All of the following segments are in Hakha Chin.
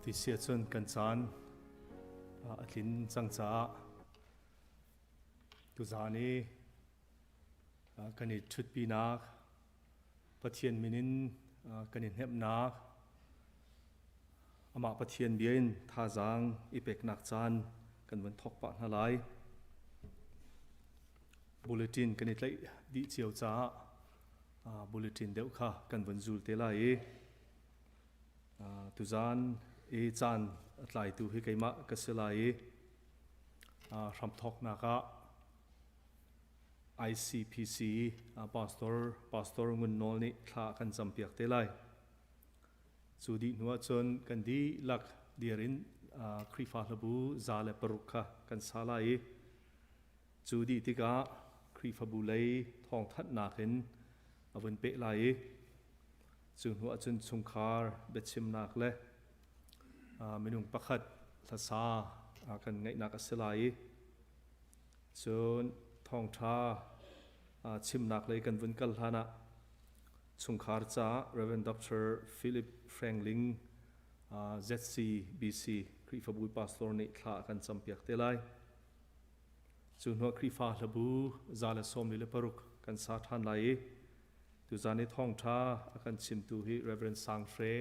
Ti si ahcun kan caan a tlin cang caah tuzaan i kan i ṭhutpinak Pathian min in kan i hnemhnak amah Pathian bia in thazaang i peknak caan kan vun thawk pah hna lai. Bulletin kan i tlaih dih cio caah bulletin deuh kha kan vun zul te lai i tuzaan i caan a tlaitu hi keimah ka si lai i hramthawknak ah ICPC pastor Pastor Ngun Nawl nih thla kan campiak te lai. Cu dih hnu ahcun kan dihlak dir in Khrihfa hlabu 106 kha kan sa lai i cu dih tikah Khrihfabu lei thawngthanhnak in a vun peh lai i cu hnu ahcun chungkhar biachimnak le minung pakhat hlasa kan ngeihnak a si lai i cun thawngṭha chimnak lei kan vun kal hlan ah chungkhar caah Rev. Dr. Philip Frangling ZCBC Khrihfabu pastor nih thla a kan campiak te lai. Cu hnuah Khrihfa hlabu 146 kan sa ṭhan lai i tuzan i thawngṭha a kan chimtu hi Rev. Sang Hre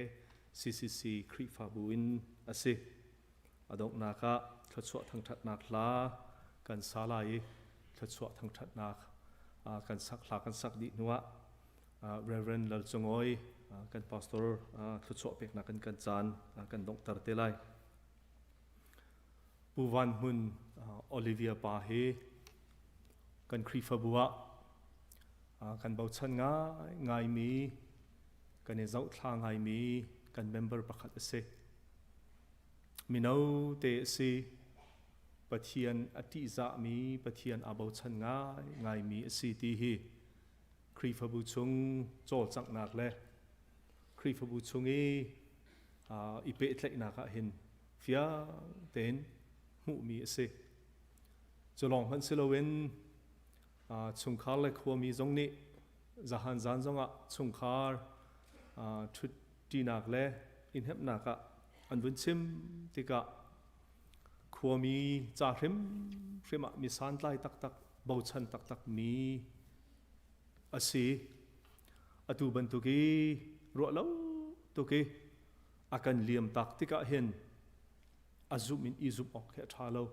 CCC Khrihfabu in a si. A donghnak ah thluachuah thangṭhatnak hla kan sa lai i thluachuah thangṭhatnak kan sak hla kan sak dih hnuah Reverend Lal Cungawi kan pastor thluachuah peknak in kan caan kan donghter te lai. Pu Van Hmun Olivia pa hi kan Khrihfabu ah kan bochan ngaingaimi kan i zohthla ngaimi kan member pakhat a si. Mino te a si. Pathian a ṭihzahmi, Pathian aa bochan ngaingaimi a si ti hi Khrihfabu chung cawlcanghnak le Khrihfabu chung i i pehtlaihnak ah hin fiang tein hmuhmi a si. Cu lawng hmanh si loin chungkhar le khuami zong nih zahan zan zongah chungkhar ṭhutṭinak le i hnemhnak ah an vun chim tikah khuami ca hrimhrim ah mi santlai taktak bochan taktak mi a si. Atu bantuk i ruah lo tuk i a kan liam tak tikah hin a zumh in i zumh awk khi a ṭha lo.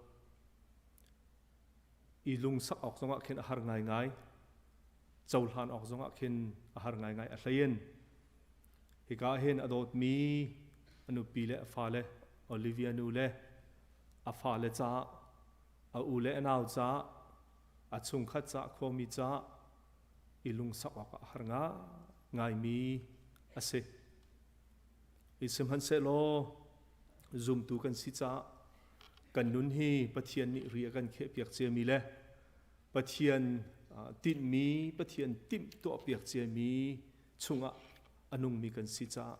I lungsak awk zongah khin a har ngaingai. Cohlan awk zongah khin a har ngaingai a hlein. Hika hin a dawtmi a nupi le a fale Olivia nu le a fale caah a u le a nau caah a chungkhat caah khuami caah i lungsak awk ah a har ngaingaimi a si. I sihmanhsehlaw zumtu kan si caah kan nun hi Pathian nih ri a kan khehpiak ciami le Pathian tinhmi, Pathian timhtuahpiak ciami chungah a nungmi kan si caah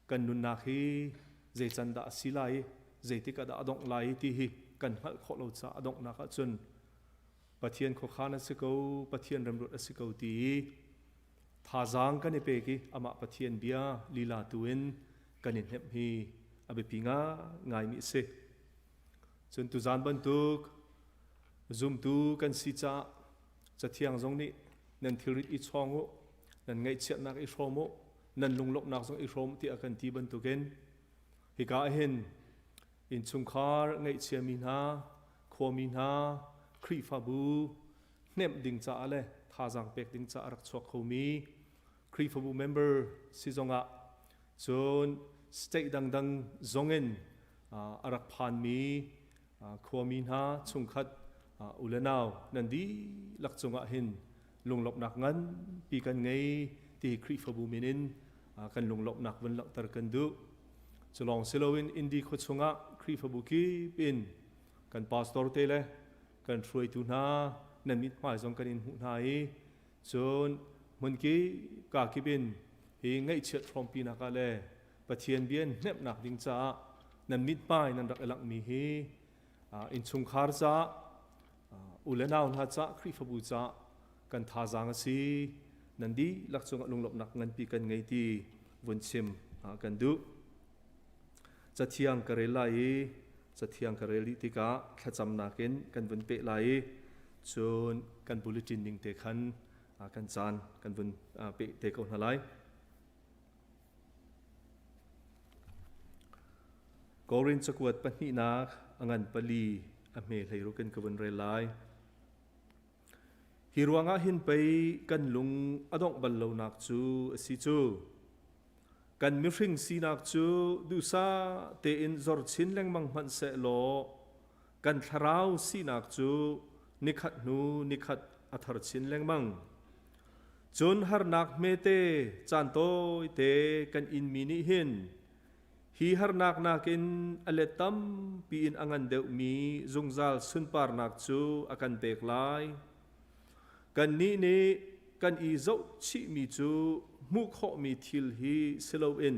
kan nunnak hi zei can dah a si lai i zeitik ah dah a dongh lai ti hi kan hngalh khawh lo caah a donghnak ahcun Pathian khuakhan a si ko, Pathian remruat a si ko ti i thazaang kan i pek i amah Pathian bia lila tu in kan i hnemh hi a biapi ngaingaimi a si. Cun tuzaan bantuk zumtu kan si caah Cathiang zong nih nan thilrit i chawng u, nan ngaihchiatnak i hrawm u, nan lunglawmhnak zong i hrawm tiah kan ti bantukin hika ah hin innchungkhar ngaihchiami hna, khuami hna, Khrihfabu hnemh ding caah le thazaang pek ding caah rak chuak khomi Khrihfabu member si zongah cun state dangdang zongin a rak phanmi khuami hna chungkhat u le nau nan dihlak cungah hin lunglawmhnak nganpi kan ngei ti Khrihfabu min in kan lunglawmhnak vun langhter kan duh. Cu lawng si loin Indi khua chungah Khrihfabu kip in kan pastor te le kan hruaitu hna nan mithmai zong kan in hmuh hna i cun hmunki ka kip in hi ngaihchiat hrawmpinak ah le Pathian bia in hnemhnak ding caah nan mithmai nan rak i langhmi hi innchungkhar caah u le nau hna caah Khrihfabu caah kan thazaang a si nan dihlak cungah lunglawmhnak nganpi kan ngei ti vun chim kan duh. Cathiang ka rel lai i cathiang ka rel dih tikah thlacamnak in kan vun peh lai i cun kan bulletin ning te khan kan caan kan vun peh te ko hna lai. Korin cakuat pahnihnak a ngan pali a hme hlei rukin ka vun rel lai. Hi ruangah hin pei kan lung a dongh bal lonak cu a si cu. Kan mihring sinak cu duhsah tein zor chin lengmang hmanh sehlaw kan thlarau sinak cu nikhat hnu nikhat a thar chin lengmang. Cun harnak hmete caan tawite kan inmi nih hin hi harnak nakin a let tampi in a ngan deuhmi zungzal sunparnak cu a kan pek lai. Kannih nih kan i zohchihmi cu hmuh khawhmi thil hi si loin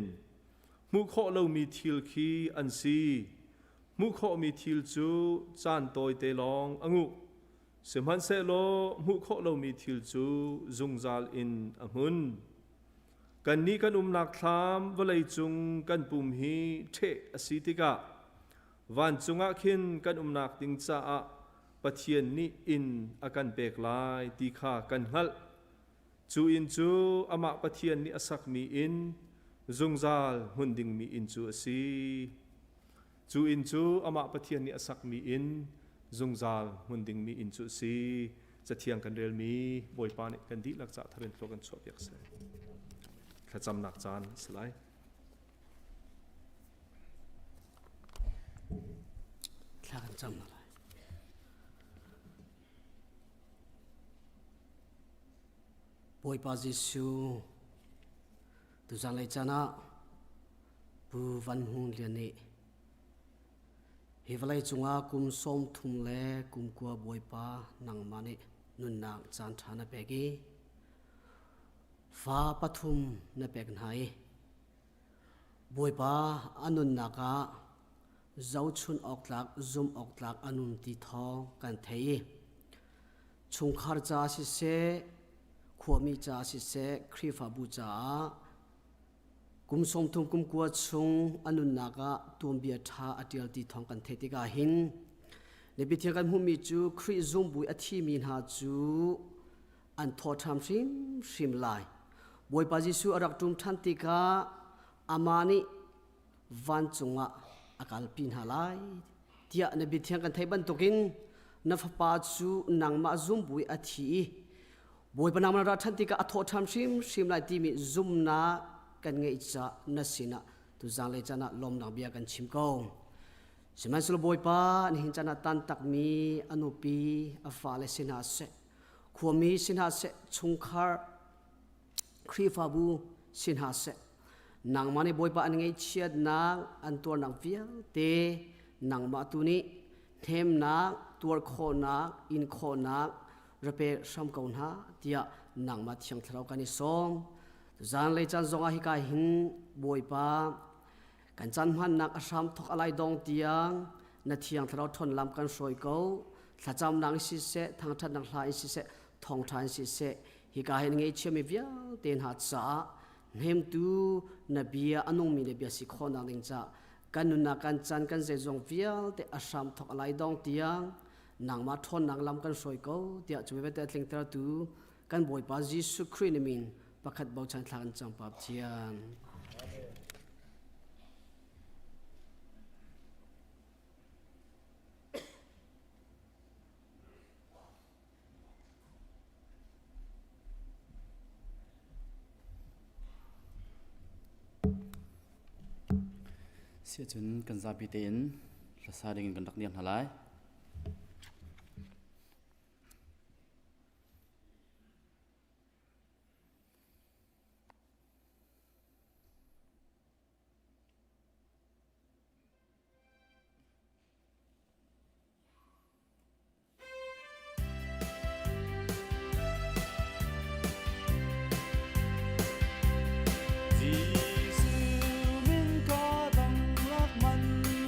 hmuh khawh lomi thil khi an si. Hmuh khawhmi thil cu caan tawite lawng a nguh. Sihmanhsehlaw hmuh khawh lomi thil cu zungzal in a hmun. Kannih kan umnak thlam vawlei cung kan pum hi ṭheh a si tikah vancung ah khin kan umnak ding caah Pathian nih inn a kan pek lai ti kha kan hngalh. Cu inn cu amah Pathian nih a sakmi inn, zungzal hmun dingmi inn cu a si. Cu inn cu amah Pathian nih a sakmi inn, zungzal hmun dingmi inn cu a si. Cathiang kan relmi Bawipa nih kan dihlak cah tharin thlua kan chuahpiak seh. Thlacamnak caan a si lai. Thla kan cam lai. Bawipa Jesuh, tuzan lei caan ah Pu Van Hung Lian nih hi vawlei cungah kum 30 le kum kua Bawipa nangmah nih nunnak caan ṭha na pek i fa pathum na pek hna i Bawipa a nunnak ah zohchun awk tlak zumh awk tlak a nun ti thawng kan thei i chungkhar ca siseh khuami ca siseh Khrihfabu caah kum 30 kum kua chung a nunnak ah tuanbia ṭha a ṭial ti thawng kan theih tikah hin Biathiang kan hmuhmi cu Khrih zumbu i a thimi hna cu an thaw ṭham hrimhrim lai. Bawipa Jesuh a rak ṭum ṭhan tikah amah nih vancung ah a kalpi hna lai tiah na biathiang kan theih bantukin na fapa cu nangmah zumbu i a thi i Bawipa nangmah na ra ṭhan tikah a thawh ṭhan hrimhrim lai timi zumnak kan ngeih caah na sinah tuzanglei caan ah lawmnak bia kan chim ko. Sihmanhsehlaw Bawipa nihin caan ah tantakmi a nupi a fale si hna seh khuami si hna seh chungkhar Khrihfabu si hna seh nangmah nih Bawipa an ngaihchiatnak an tuarnak vialte nangmah tu nih hnemnak tuar khawhnak in khawhnak ra pe hram ko hna tiah nangmah thiang thlarau kan i sawm zanlei caan zongah hika hin Bawipa kan caan hmannak a hram thok alai dong tiang na thiang thlarau ṭhawn lam kan hruai ko thlacamnak in siseh thangṭhatnak hla in siseh thawngṭha in siseh hika hin ngeichiami vialte hna caah hnemtu na bia a nungmi na bia si khawhnak ding caah kan nunnak kan chan kan zeizong vialte a hram thok alai dong tiang nangmah ṭhawnnak lam kan hruai ko tiah cu vialte a tlingtertu kan Bawipa Jesuh Khrih na min pakhat bochan thla kan cang pa Pathian. Siahcun kan zapi tein hlasa dingin kan rak dir hna lai. Jesuh min ka dang lak man u.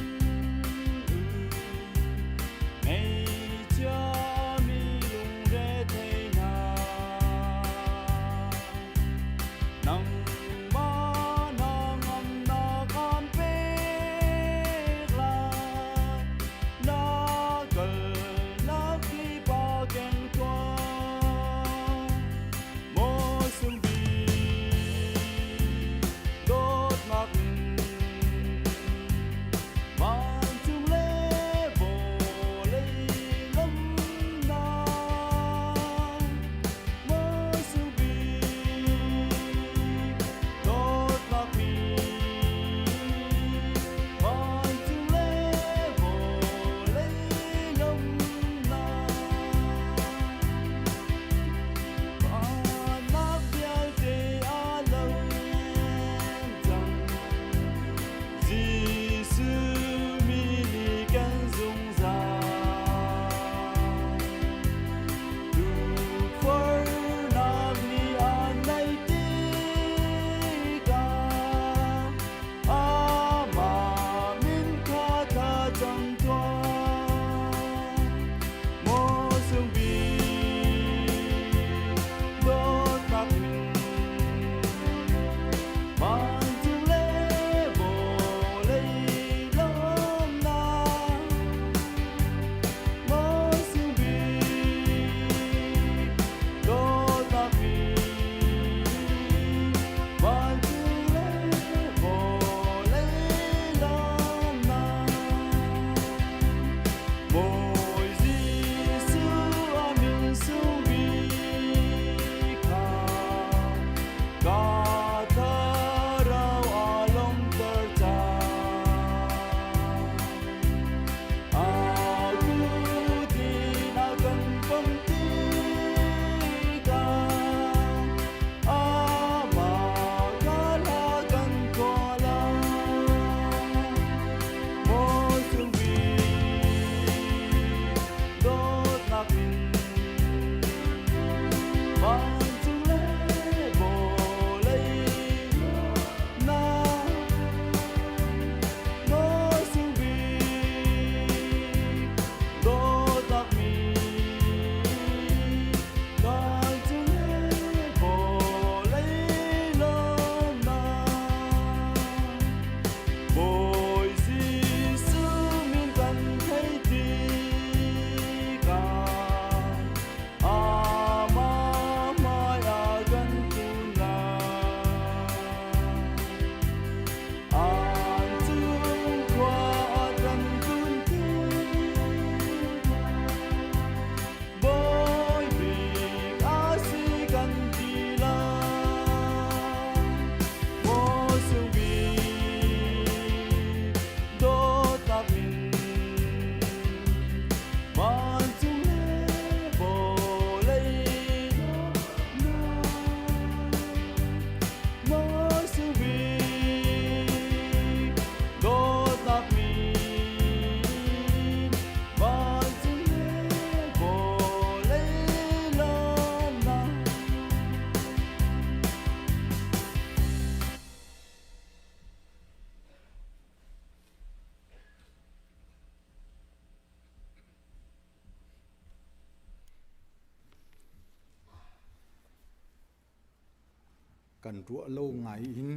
Kan ruah lo ngai in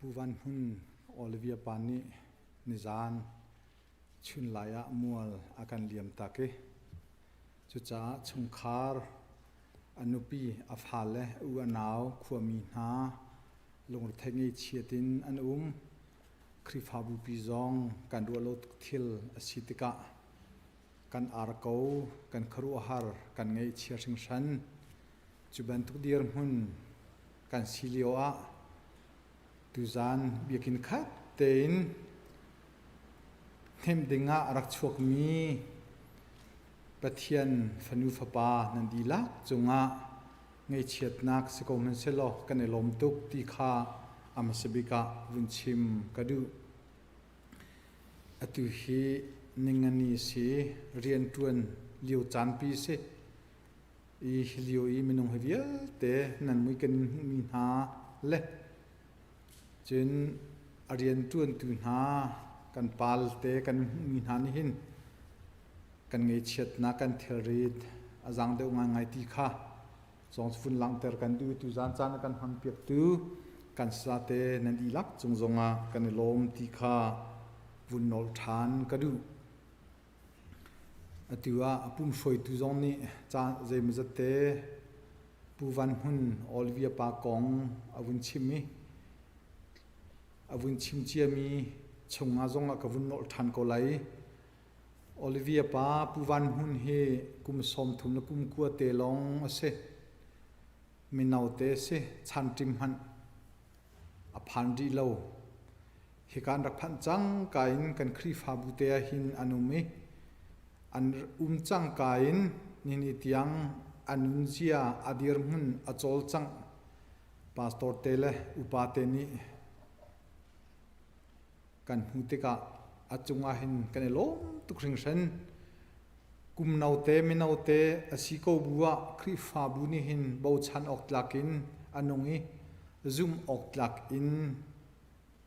Pu Van Hmun Olivia pa nih nizaan chunlai ah mual a kan liam tak i cucaah chungkhar a nupi a fale u a nau khuami hna lungrethei ngeichiat in an um. Khrihfabu pi zong kan ruah lo tuk thil a si tikah kan ar ko, kan khuaruahhar, kan ngaihchia hringhran. Cu bantuk dirhmun kan si lio ah tuzaan biakinn khat tein hnemh dingah a rak chuakmi Pathian fanu fapa nan dihlak cungah ngaihchiatnak si ko hmanhsehlaw kan i lawm tuk ti kha a hmasa bik ah vun chim ka duh. Atu hi ningani si rianṭuan lio caanpi si. I hi lio i minung hi vialte nan mui kan in hmuhmi hna le cun a rianṭuantu hna kan palte kan hmuhmi hna nih hin kan ngaihchiatnak kan thilrit a zaang deuh ngaingai ti kha zong vun langhter kan duh. Tuzaan caan a kan hmanpiaktu kan sate nan dihlak cung zongah kan i lawm ti kha vun nawl ṭhan ka duh. Atu ah a pum hruaitu zong nih caan zeimawzat te Pu Van Hmun Olivia pa kong a vun chim i a vun chim ciami chungah zongah ka vun nolh ṭhan ko lai. Olivia pa Pu Van Hmun hi kum 30 le kum kua te lawng a si. Mino te a si. Chanṭim hmanh a phan rih lo. Hika an rak phanh cangka in kan Khrihfabu te ah hin an um i an um cangka in nini tiang a nunzia a dirhmun a cawlcangh pastor te le upa te nih kan hmuh tikah a cungah hin kan i lawm tuk hringhran. Kum note mino te a si ko bu ah Khrihfabu nih hin bochan awk tlak in a nung i zumh awk tlak in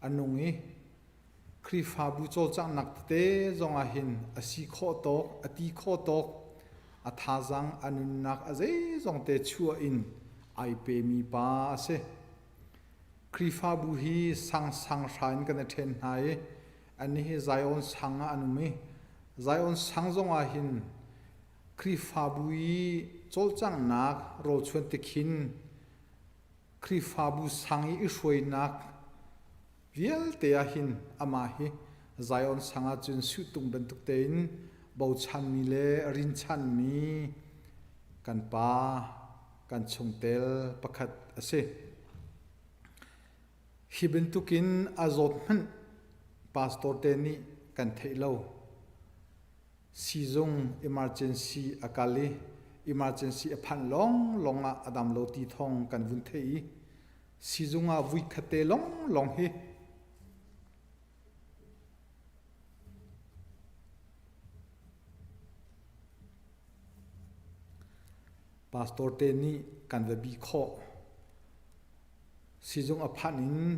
a nung i Khrihfabu cawlcanghnak tete zongah hin a si khawh tawk, a ti khawh tawk, a thazaang, a nunnak a zeizong te chuah in ai pemi pa a si. Khrihfabu hi sangsang hra in kan i ṭhen hna i annih hi Zion sang ah an um i Zion sang zongah hin Khrihfabu i cawlcanghnak rawlchuan tikhin Khrihfabu sang i i hruainak vialte ah hin amah hi Zion sang ah cun suhtung bantuk tein bochanmi le rinchanmi kan pa kan chungtel pakhat a si. Hi bantukin a zawt hmanh pastor te nih kan theih lo. Siizung emergency a kal i emergency a phanh lawnglawng ah a dam lo ti thawng kan vun theih i siizung ah vuikhat te lawnglawng hi Pastor te nih kan va bi khawh. Sizung a phanh in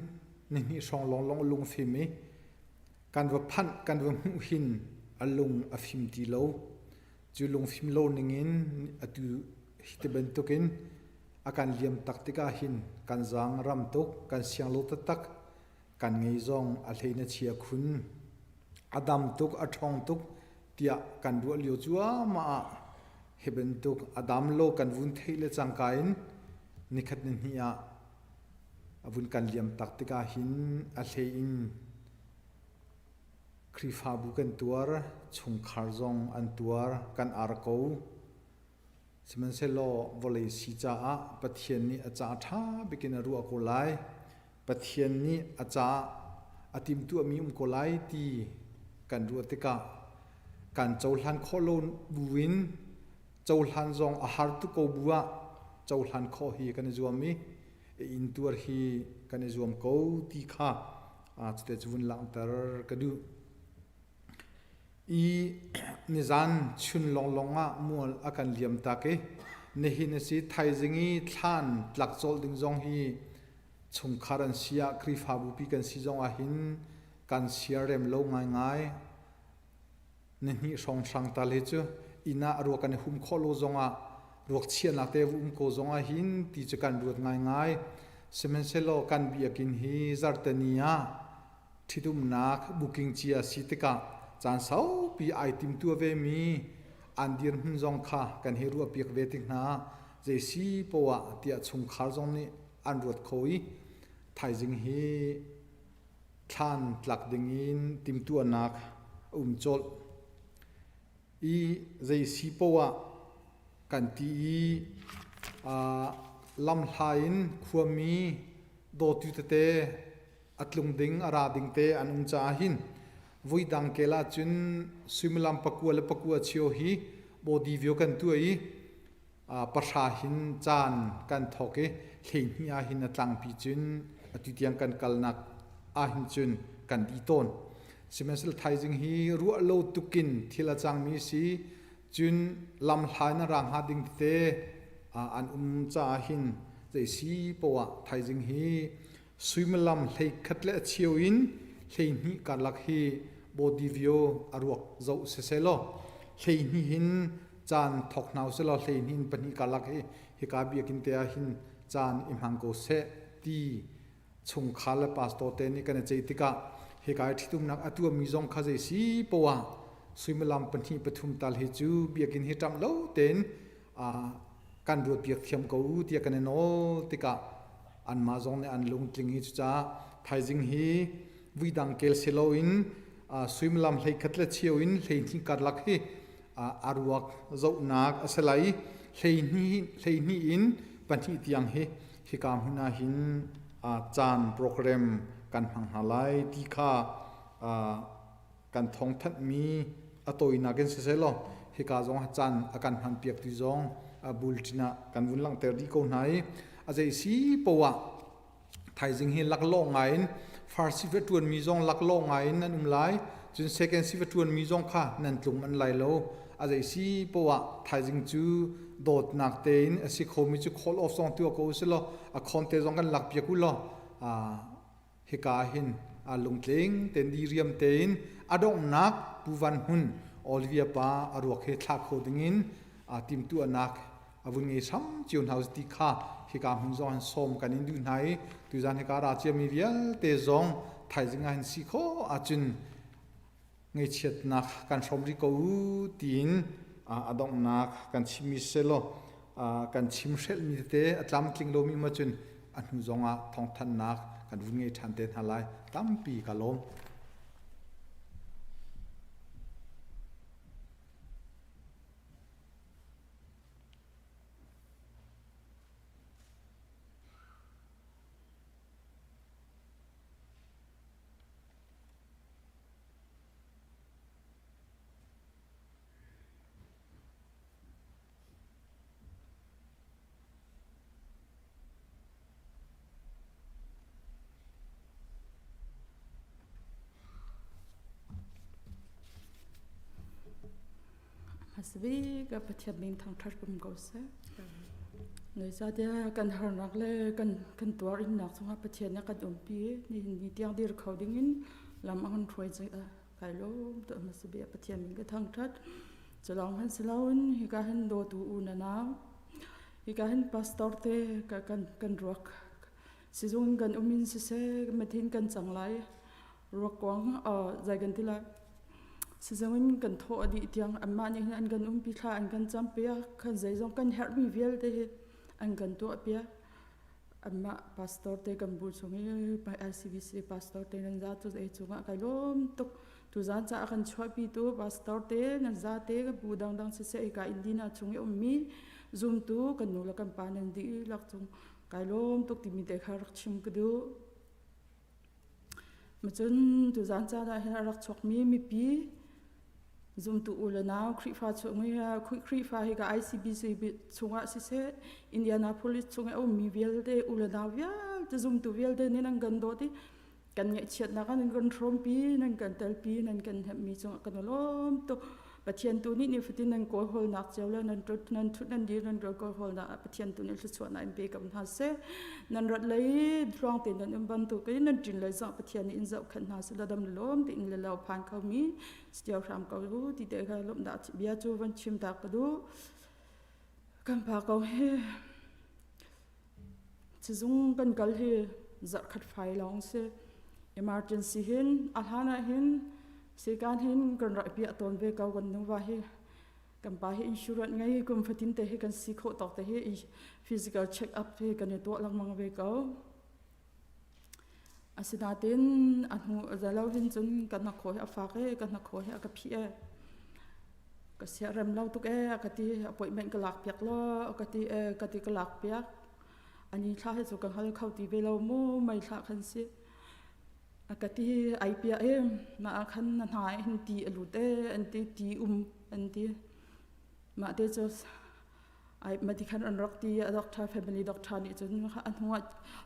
nihnih hrawng lawnglawng a lung fim i kan va phanh kan va hmuh hin a lung a fim ti lo. Cu lungfim lo ningin atu hi ti bantukin a kan liam tak tikah hin kan zaang ram tuk, kan siang lo taktak, kan ngei zong a hlei na chia khun. A dam tuk, a ṭhawng tuk tiah kan ruah lio cuahmah ah hi bantuk a dam lo kan vun theih le cangka in nikhat ni hnih ah a vun kan liam tak tikah hin a hlei in Khrihfabu kan tuar, chungkhar zong an tuar, kan ar ko. Sihmanhsehlaw vawlei si caah Pathian nih a ca ṭha bik in a ruah ko lai. Pathian nih a caah a timhtuahmi um ko lai ti kan ruah tikah kan cohlan khawh lo buin cohlan zong a har tuk ko bu ah cohlan khawh hi kan i zuam i intuar hi kan i zuam ko ti kha cute cu vun langhter ka duh. I nizan chun lawnglawng ah mual a kan liam tak i nihin a si thaizing i thlan tlak colh ding zong hi chungkhar an si ah Khrihfabu pi kan si zong ah hin kan siarem lo ngaingai. Nihnih hrawnghrang tal hi cu inn ah a ruak kan i hum khawh lo zong ah Ruak chiahnak te um ko zong ah hin ti cu kan ruat ngaingai. Sihmanhsehlaw kan biakinn hi zarhteni ah ṭhitumnak booking cia si tikah caan saupi ai timtuah vemi an dirhmun zong kha kan hei ruahpiak ve tik hna zei si poah tiah chungkhar zong nih an ruat kho i thaizing hi thlan tlak dingin timtuahnak a um colh i zei si poah kan ti i lamhla in khuami dawtu tete a tlung ding a ra ding te an um caah hin voidang kel ahcun suimilam pakua le pakua chio hi body view kan tuah i pahra hin caan kan thawk i hleihnih ah hin a tlangpi cun atu tiang kan kalnak ah hin cun kan dih tawn. Sihmanhsehlaw thaizing hi ruah lo tukin thil a cangmi si cun lamhla in a ra hnga ding tete an um caah hin zei si poah thaizing hi suimilam hleikhat le a cheu in 12 karlak hi body view a ruak zoh siselaw 12 hin caan thok hna uselaw 12 in pahnih karlak hi hika biakinn te ah hin caan i hmang ko seh ti chungkhar le pastor te nih kan i ceih tikah hika i ṭhitumnak a tuahmi zong kha zei si poah suimilam pahnih pathum tal hi cu biakinn hi ṭamh lo tein kan ruatpiak thiam ko u tiah kan i nawl tikah anmah zong nih an lungtling i cucaah thaizing hi vuidang kel si loin suimilam 11 le cheu in 12 karlak hi a ruak zohnak a si lai 12 12 in pahnih tiang hi hika hmun ah hin caan program kan hmang hna lai ti kha kan thawngthanhmi a tawinak in siseh law hika zong ah caan a kan hmanpiak ti zong bulletin ah kan vun langhter dih ko hna i a zei si poah thaizing hi laklawh ngai in first shift a ṭuanmi zong laklawh ngai in nan um lai cun second shift a ṭuanmi zong kha nan tlung an lai lo a zei si poah thaizing cu dawtnak tein a si khomi cu call off zong tuah ko usih law a khon te zong kan lakpiak u law Hika hin a lungtling tein diriam tein a donghnak Pu Van Hmun Olivia pa a ruak he thlah kho dingin timhtuahnak a vun ngei hram cio hna ti kha hika hmun zong hin sawm kan in duh hna i tuzan hika ra ciami vialte zong thaizing ah hin si khawh ahcun ngaihchiatnak kan hrawm rih ko u tiin a donghnak kan chimmi selaw kan chim hrelhmi tete a tlamtling lomi ma cun a hnu zongah thawngthanhnak kan vun ngei ṭhan te hna lai tampi ka lawm. Hmasabik ah Pathian min thangṭhat um ko seh. Zeicahtiah kan harnak le kan kan tuar innak chungah Pathian nih a kan umpi. Nihin ni tiang dir kho dingin lam a kan hruai kai lawm tuah hmasa bik Pathian min ka thangṭhat. Cu lawng hmanh si loin hika hin dawtu u na nau. Hika hin pastor te ka kan kan ruak sizung in kan um in siseh mathin kan cang lai. Ruak kuang zai kan ti lai. Sizung in kan thawh a dih tiang anmah nih hin an kan umpi thla an kan campiak khan zeizong kan herhmi vialte hi an kan tuahpiak. Anmah pastor te kan bu chung i ICBC pastor te nan za tu ei cungah kai lawm tuk. Tuzaan caah kan chuahpi tu pastor te nan za te ka bu dangdang siseh hika Indina chung i ummi zumtu kan nu le kan pa nan dihlak cung kai lawm tuk timi te kha rak chim ka duh. Macun tuzaan caan ah hin a rak chuakmi mipi zumtu u le nau Khrihfa chung i Khrihfa hi ka ICBC chungah siseh Indianapolis chung i a ummi vialte u le nau vialte zumtu vialte nih nan kan dawt i kan ngaihchiatnak ah nan kan hrawmpi nan kan telpi nan kan hnemhmi cungah kan i lawm tuk. Pathian tu nih nifatin nan kawlhawlnak cio le nan ṭut nan ṭhut nan dir nan rawl kawlhawlnak ah Pathian tu nih thluachuahnak in pe ko hna seh. Nan rat lei tluang tein nan um bantukin nan ṭin lei zong Pathian nih in zohkhenh hna seh dam lawm tein le lo phan khomi cio hram ko u ti te kha lawmhnak bia cu van chim ta ka duh. Kan pa ko hi sizung kan kal hi zarhkhat fai lawng si. Emergency hin a hlan ah hin sikan hin kan rak piah tawn ve ko kan nuva hi. Kan pa hi insurance ngei kum fatin te hi kan si khawh tawk te hi physical check up hi kan i tuah lengmang ve ko. Asinain a hnu zalo hin cun ka hnakhaw hi a fak i ka hnakhaw hi a ka phih ee. Ka siarem lo tuk ee a ka ti. Appointment ka lak piak law a ka ti ee ka ti ka lak piak. Ani thla hi cu ka hngal kho ti ve lo mu mei thla khan si. A ka ti ai piah ee mah ah khan na hna hin ti a lut ee an ti ti um an ti. Mah te cu ai mati khan an rak ti a doctor family doctor nih cun a hnu ah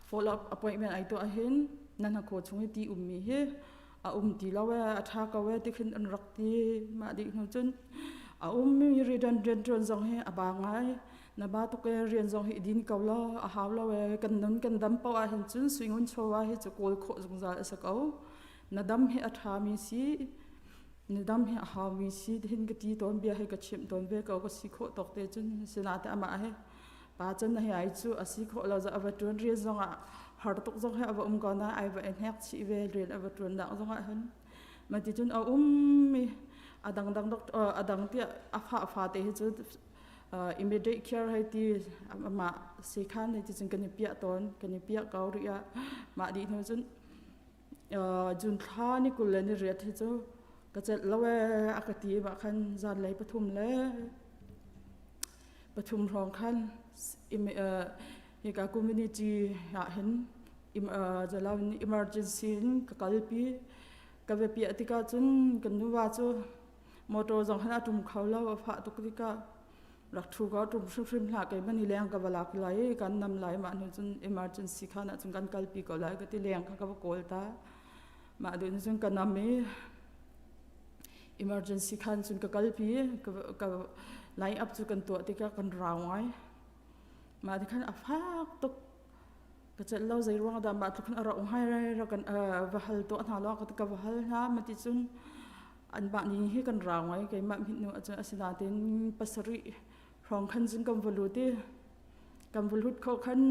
follow up appointment ai tuah hin na hnakhaw chung i ti ummi hi a um ti lo e a tha ko e ti khin an rak ti mah dih hnu cun a ummi rian rian tuan zong hi a ba ngai na ba tuk e rian zong hi din ko lo a hau lo e kan nun kan dam poah ah hin cun suingun chawa hi cu kawl khawh zungzal a si ko na dam hi a tha mi si Nidam hi a haumi si hin ka ti tawn bia hi ka chimh tawn ve ko ka si khawh tawk te cun sinate amah he pa cun hi ai cu a si khawh lo a va ṭuan rian zong ah har tuk zong he a va um ko na ai va hnek chih ve rian a va ṭuan nak zong ah hin ma ti cun a um mi a dang dang a dang tiah a fa fa te hi cu immediate care hei ti amah sikhan hei ti cun kan i piah tawn kan i piah ko rih ah mah dih hnu cun June thla ni 28 hi cu ka celh lo ee a ka ti mah khan zanlei pathum le pathum hrawng khan hika community ah hin emergency in ka kalpi ka va piah tikah cun kan nuva cu motor zong khan a ṭum kho lo a fah tuk tikah rak ṭhu ko ṭum hrimhrim hlah keimah nih leng ka va lak lai i kan nam lai mah hnu cun emergency khan ah cun kan kalpi ko lai ka ti leng kha ka va kawl ta mah duh cun ka nam i emergency khan cun ka kalpi ka, ka line up cu kan tuah tikah kan rau ngai mah ti khan a fak tuk ka celh lo zei ruang dah mah tluk khan a ra hai rai ra kan va hal tuah hna lo ka va hal hna ma ti cun anmah ning hi kan rau ngai keimah hmit nu ahcun asinain pasarih hrawng khan cun kan va lut i kan va lut khawh khan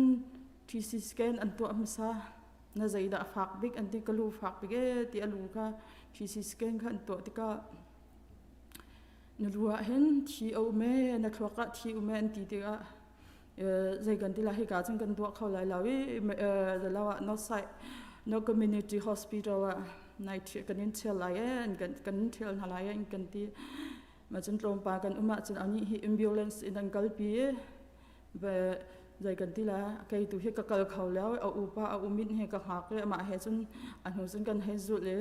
TC scan an tuah hmasa na zeidah a fak bik an ti ka lu fak bik e ti a lu kha TC scan kha an tuah tikah na lu ah hin thi a um e na thluak ah thi um e an ti tikah zei kan ti lai hika cun kan tuah kho lai lo i lo ah no site no community hospital ah nai kan in thial lai e kan kan thial hna lai e kan ti ma cun tlawmpa kan um ah cun ani hi ambulance in an kalpi zei kan ti la kei tu hi ka kal kho lo a upa a umin he ka hngak i amah he cun a hnu cun kan hei zulh i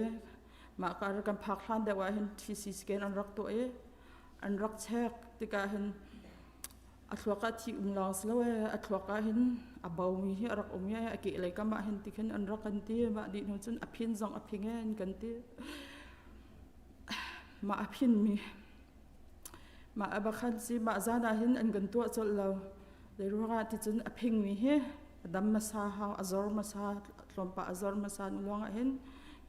mah ka kan phak hlan deuh ah hin TC scan an rak tuah i an rak check tikah hin A thluak ah thi um lawng si lo ee a thluak ah hin a bomi hi a rak um i a kehlei kam ah hin ti khin an rak kan ti mah dih hnu cun a phin zong a phing ee an kan ti mah a phinmi mah a bakhan si mah zan ah hin an kan tuah colh lo zei ruangah ti cun a phingmi hi a dam hmasa hau a zor hmasa tlawmpah a zor hmasa nu lawngah hin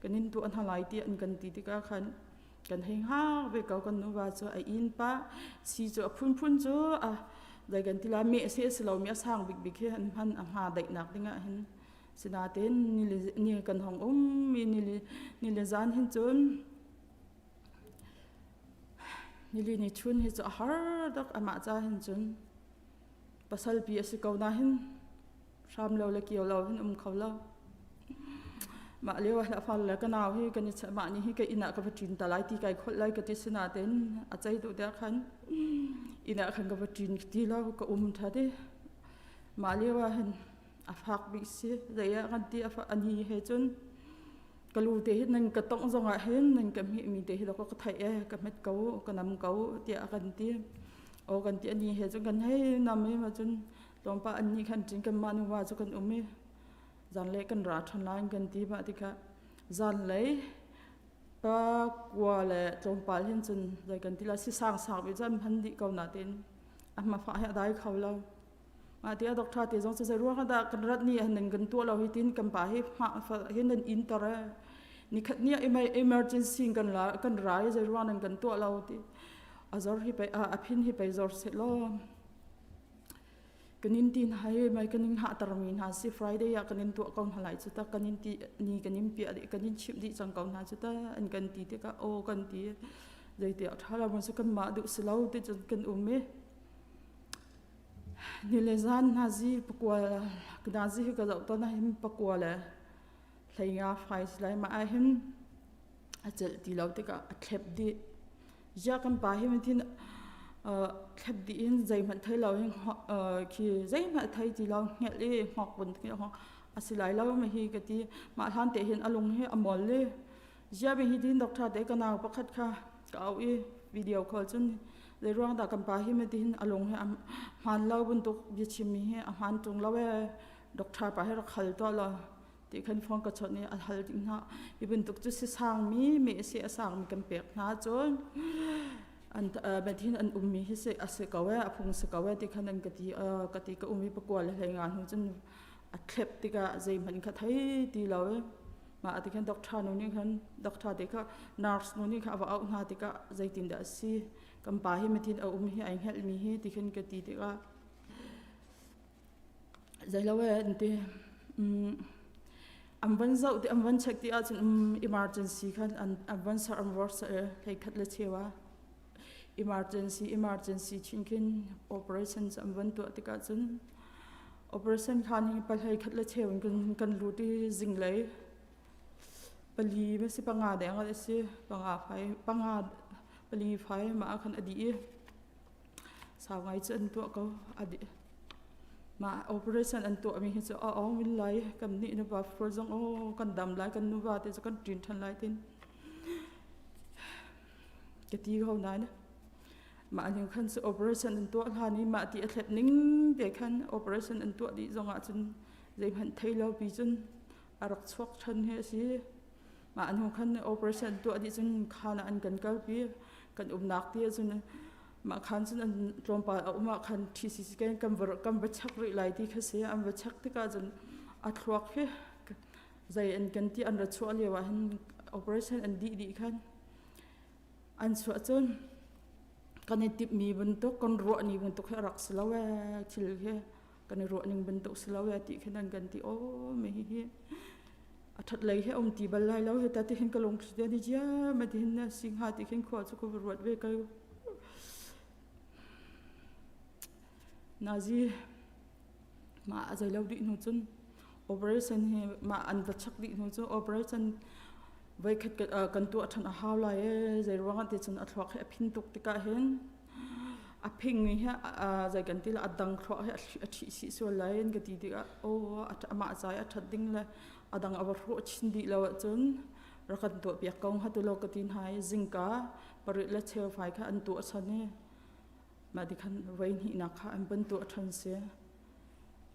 kan in tuah hna lai ti an kan ti tikah khan kan hei hngak ve ko kan nuva cu a inn pah si cu a phunphun cu a zei kan ti lai meh se si lomi a sang bikbik hi an hman a hma daihnak dingah hin sinain ni ni kan hong um mi ni le ni le zan hin cun nili ni chun hi cu a har tuk amah ca hin cun pasal pi a si ko na hin hram lo le kio lo hin um kho lo mah lio ah fal le ka nau hi kan i mah ni hi ka inn ah ka va ṭin ta lai ti kai kholh lai ka ti sinain a cei duh deuh khan inn ah khan ka va ṭin ti lo ka um ṭha ti mah lio ah hin a fak bik si zei ah kan ti a ni he cun ka lu te hi nan ka tongh zong ah hin nan ka hmeh mi te hi ka theih e ka hmet ko ka nam ko tiah a kan ti o kan ti ani he cun kan hei nam i ma cun Tlawmpal an nih khan cun kanmah nuva cu kan um i zanlei kan ra ṭhan lai kan ti mah tikah zanlei pa kua le tlawmpal hin cun zei kan ti lai si sang sang bi cu an hman dih ko natin a hmafah hi a dai kho lo. Mah ti a doctor te zong cu zei ruang ah dah kan rat ni ah nan kan tuah lo hi tin kan pa hi hma hi nan in tor e nikhat ni ah emergency kan la kan ra i zei ruang nan kan tuah lo ti a zor hi pei a phin hi pei zor se law. Kan in ti hna hi mai kan in hahtermi hna si Friday ah kan in tuah ko hna lai cu ta kan in ti ni kan in piah dih kan in chimh dih cang ko hna cu ta an kan ti tikah aw kan ti zeiti ah ṭha lo mun cu kanmah duh si lo ti cun kan um i ni le zan hna zi pakua nazi hi ka zoh tawn ah hin pakua le hleinga fai si lai mah ah hin a celh ti lo tikah a thlep dih. Ziah kan pa hi thin thlep dih in zeihmanh thei lo hin khi zeihmanh thei ti lo hngelh i hngok vun khi a si lai lo mi hi ka ti. Mah hlan te hin a lung hi a mol i ziah mi hi tin doctor te ka nau pakhat kha ka auh i video call cun zei ruang dah kan pa hi ma ti hin a lung hi a hmaan lo bantuk biachim mi hi a hmaan ṭung lo ee doctor pa hi rak hal tuah law ti khan phone ka chawnh i a hal ding hna. Hi bantuk cu si sangmi me si a sangmi kan pek hna cun an methin an ummi hi si a si ko e a phung si ko e ti khan an ka ti ka ti ka um i pakua le hlei nga hnu cun a thlep tikah zeihmanh kha thei ti lo e mah ti khan doctor nu nih khan doctor te kha nurse nu nih kha a va auh hna tikah zeitin dah a si kan pa hi methin a um hi ai hngelhmi hi ti khan ka ti tikah Zeilo e an ti. An van zoh ti an van check ti ahcun emergency khan an an van ser an vor ser hlei khat le cheu ah emergency emergency chin khin operation an van tuah tikah cun operation khan hi pahlei khat le cheu in kan kan lut i zinglei pali ma si panga deng a si panga fai panga pali fai ma khan a dih i Sau ngai cu an tuah ko. Mah operation an tuahmi hi cu a awng min lai. Kan nih nuva fur zong aw kan dam lai kan nuva te cu kan ṭin ṭhan lai tin ka ti ko nain mah ning khan cu operation an tuah hlan i mah ti a thlet ning te khan operation an tuah dih zong ah cun zeihmanh thei lo pi cun a rak chuak ṭhan hi a si. Mah hnu khan operation tuah dih cun khan ah an kan kalpi. Kan umnak ti ahcun mah khan cun an tlawmpal a um ah khan TCC scan kan va kan va check rih lai ti kha si. An va check tikah cun a thluak hi zei an kan ti an ra chuah lio ah hin operation an dih dih khan an chuah cun kan i timhmi bantuk kan ruahni bantuk hi a rak si lo ee thil hi kan i ruahning bantuk si lo ee ti khin an kan ti aw mi hi a ṭhat lei he um ti bal lai lo he ta ti hin ka lung thli ni jia ma ti hin na si hnga ti khin khua chu ka va ruat ve ko nazi ma a zei lo dih hnu cun operation hi ma an va chak dih hnu cun operation voikhat kan tuah ṭhan a hau lai e zei ruangah ti cun a thluak hi a phin tuk tikah hin A phingmi hi zei kan ti lai a dang thluah hi a ṭhih chih sual lai an ka ti tikah aw amah ca i a ṭhat ding le a dang a va hrawh chin dih lo ahcun rak kan tuahpiak ko hnga tu law ka ti hna i zingka pariat le cheu fai kha an tuah ṭhan i mah ti khan voi hnihnak kha an van tuah ṭhan si.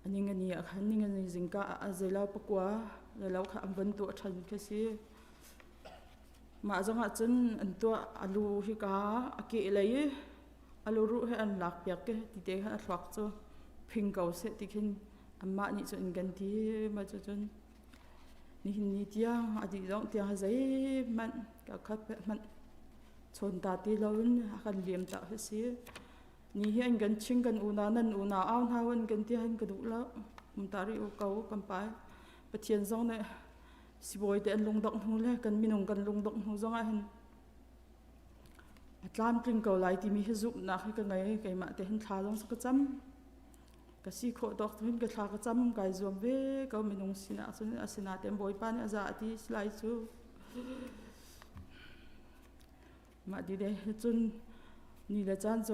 A ningani ah khan ningani zingka ah a zeilo pakua zeilo kha an van tuah ṭhan khi si. Mah zongah cun an tuah. A lu hika a kehlei i a luruh he an lakpiak i tite khan a thluak cu phing ko seh ti khin anmah nih cun an kan ti. Mah cucun nihin ni tiang a dih dongh tiang zeihmanh ka khat hmanh chawn ta ti loin a kan liam tak hi si. Ni hi an kan ching kan unau nan unau au hna an kan ti han ka duh lo. Um ta rih u ko kan pa. Pathian zong nih Sibawi te an lungdongh hnu le kan minung kan lungdongh hnu zongah hin a tlamtling ko lai timi hi zumhnak hi ka ngei. Keimah te hin thla zong ka cam. Ka si khawh tawk hin ka thla ka cam kai zuam ve ko minung sinah cun asinain Bawipa nih a za a ti si lai cu. Mah ti de cun ni le caan cu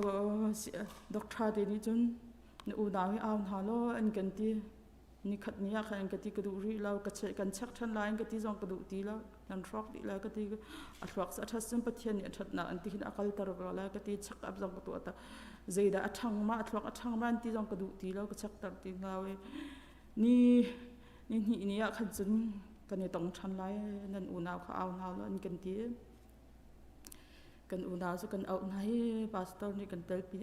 doctor te nih cun na unau hi au hna law an kan ti. Nikhat ni ah khan ka ti ka duh rih lo ka kan check ṭhan lai ka ti zong ka duh ti lo nan hrawk dih lai ka ti a thluak a ṭhat cun Pathian nih a ṭhatnak an ti hin a kalter ko lai ka ti check up zong ka tuah ta zeidah a ṭhang ma a thluak a ṭhang ma an ti zong ka duh ti lo ka check ter ti lo i ni ni hnih ni ah khan cun kan i tong ṭhan lai nan unau kha au hna lo an kan ti kan unau cu kan auh hna i pastor nih kan telpi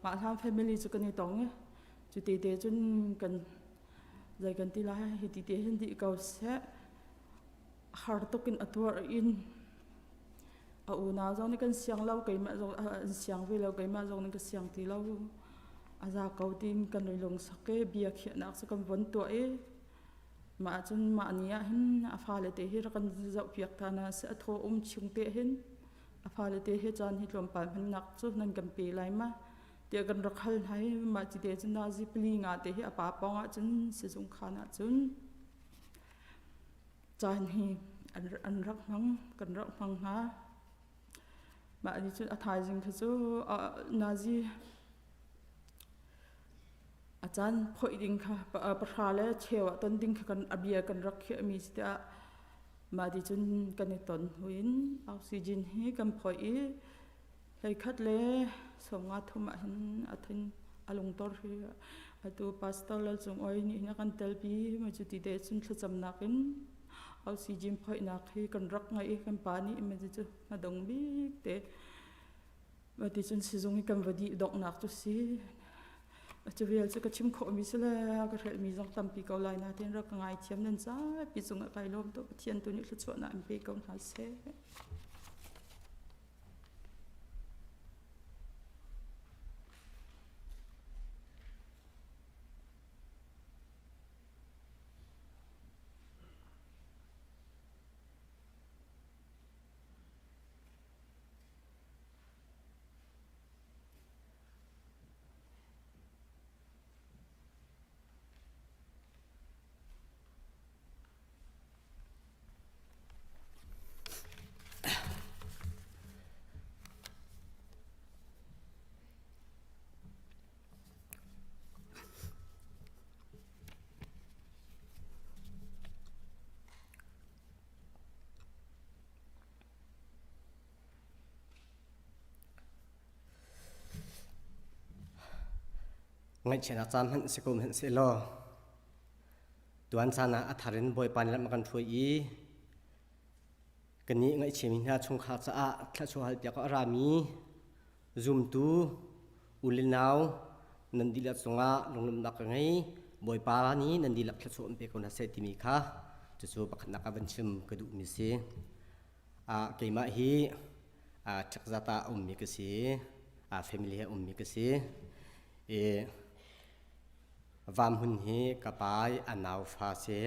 mah hlan family cu kan i tong i Cu te te cun kan zei kan ti lai hi ti te hin dih ko seh. Har tuk in a tuar in a unau zong nih kan siang lo keimah zong an siang ve lo keimah zong nih ka siang ti lo. A za ko tiin kan i lungsak i bia khiahnak cu kan von tuah i mah ahcun mah ni ah hin a fale te hi rak kan zohpiak ta hna seh a thaw um chung te hin a fale te he caan hi tlawmpal hmannak cu nan kan pe lai ma tiah kan rak hal hna i mah ci te cun nazi pali nga te hi a pa pawng ah cun sizung khaan ah cun caan hi an rak hmang kan rak hmang hna. Mah ni cun a thaizing kha cu nazi a caan phoih ding kha pahra le cheu ah ton ding kha kan a bia kan rak khiahmi si tiah mah ti cun kan i ton hnu in oxygen hi kan phoih i hleikhat le sawmnga thum ah hin a thin a lungtor hi atu pastor Lal Cung Oi nih hin a kan telpi ma cu ti te cun thlacamnak in oxygen phoihnak hi kan rak ngeih i kan pa nih ma cu hmadung bik te Mati cun sizung i kan va dih donghnak cu si. Cu vial cu ka chim khawhmi si le ka hrelhmi zong tampi ko lai nain rak ka ngaithiam nan zapi cungah kai lawm tuk. Pathian tu nih thluachuahnak in pe ko hna seh. Ngaihchiatnak caan hmanh si ko hmanh sehlaw tuan caan ah a thar in Bawipa nih lam a kan hruai i kannih ngaihchiami hna chungkhar caah thluachuah halpiak a rami zumtu u le nau nan dihlak cungah lunglawmhnak ka ngei. Bawipa nih nan dihlak thluachuah in pe ko hna seh timi kha cucu pakhatnak ah van chim ka duhmi si. Keimah hi ṭhekzat ah a ummi ka si. Family he ummi ka si. I Vamhmun hi ka pa i a nau fa si.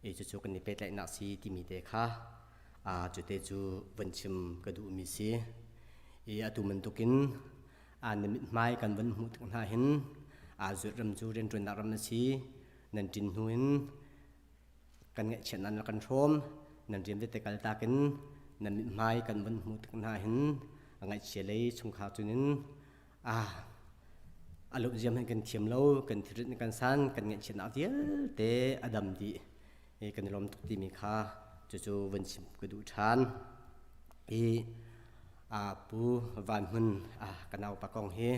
I cucu kan i pehtlaihnak si timi te kha cute cu van chim ka duhmi si. I atu bantukin na mithmai kan van hmuh tik hna hin zuat ram cu rianṭuannak ram a si. Nan ṭin hnu in kan ngaihchiatnak nan kan hrawm nan rian vialte kaltak in nan mithmai kan van hmuh tik hna hin a ngaihchia lei chungkhar cunin a a lawmh ziam hin kan thiam lo kan thilrit kan san kan ngaihchiatnak vialte a dam dih i kan i lawm tuk timi kha cucu van chim ka duh ṭhan i a pu Van Hmun a ka naupa kong hi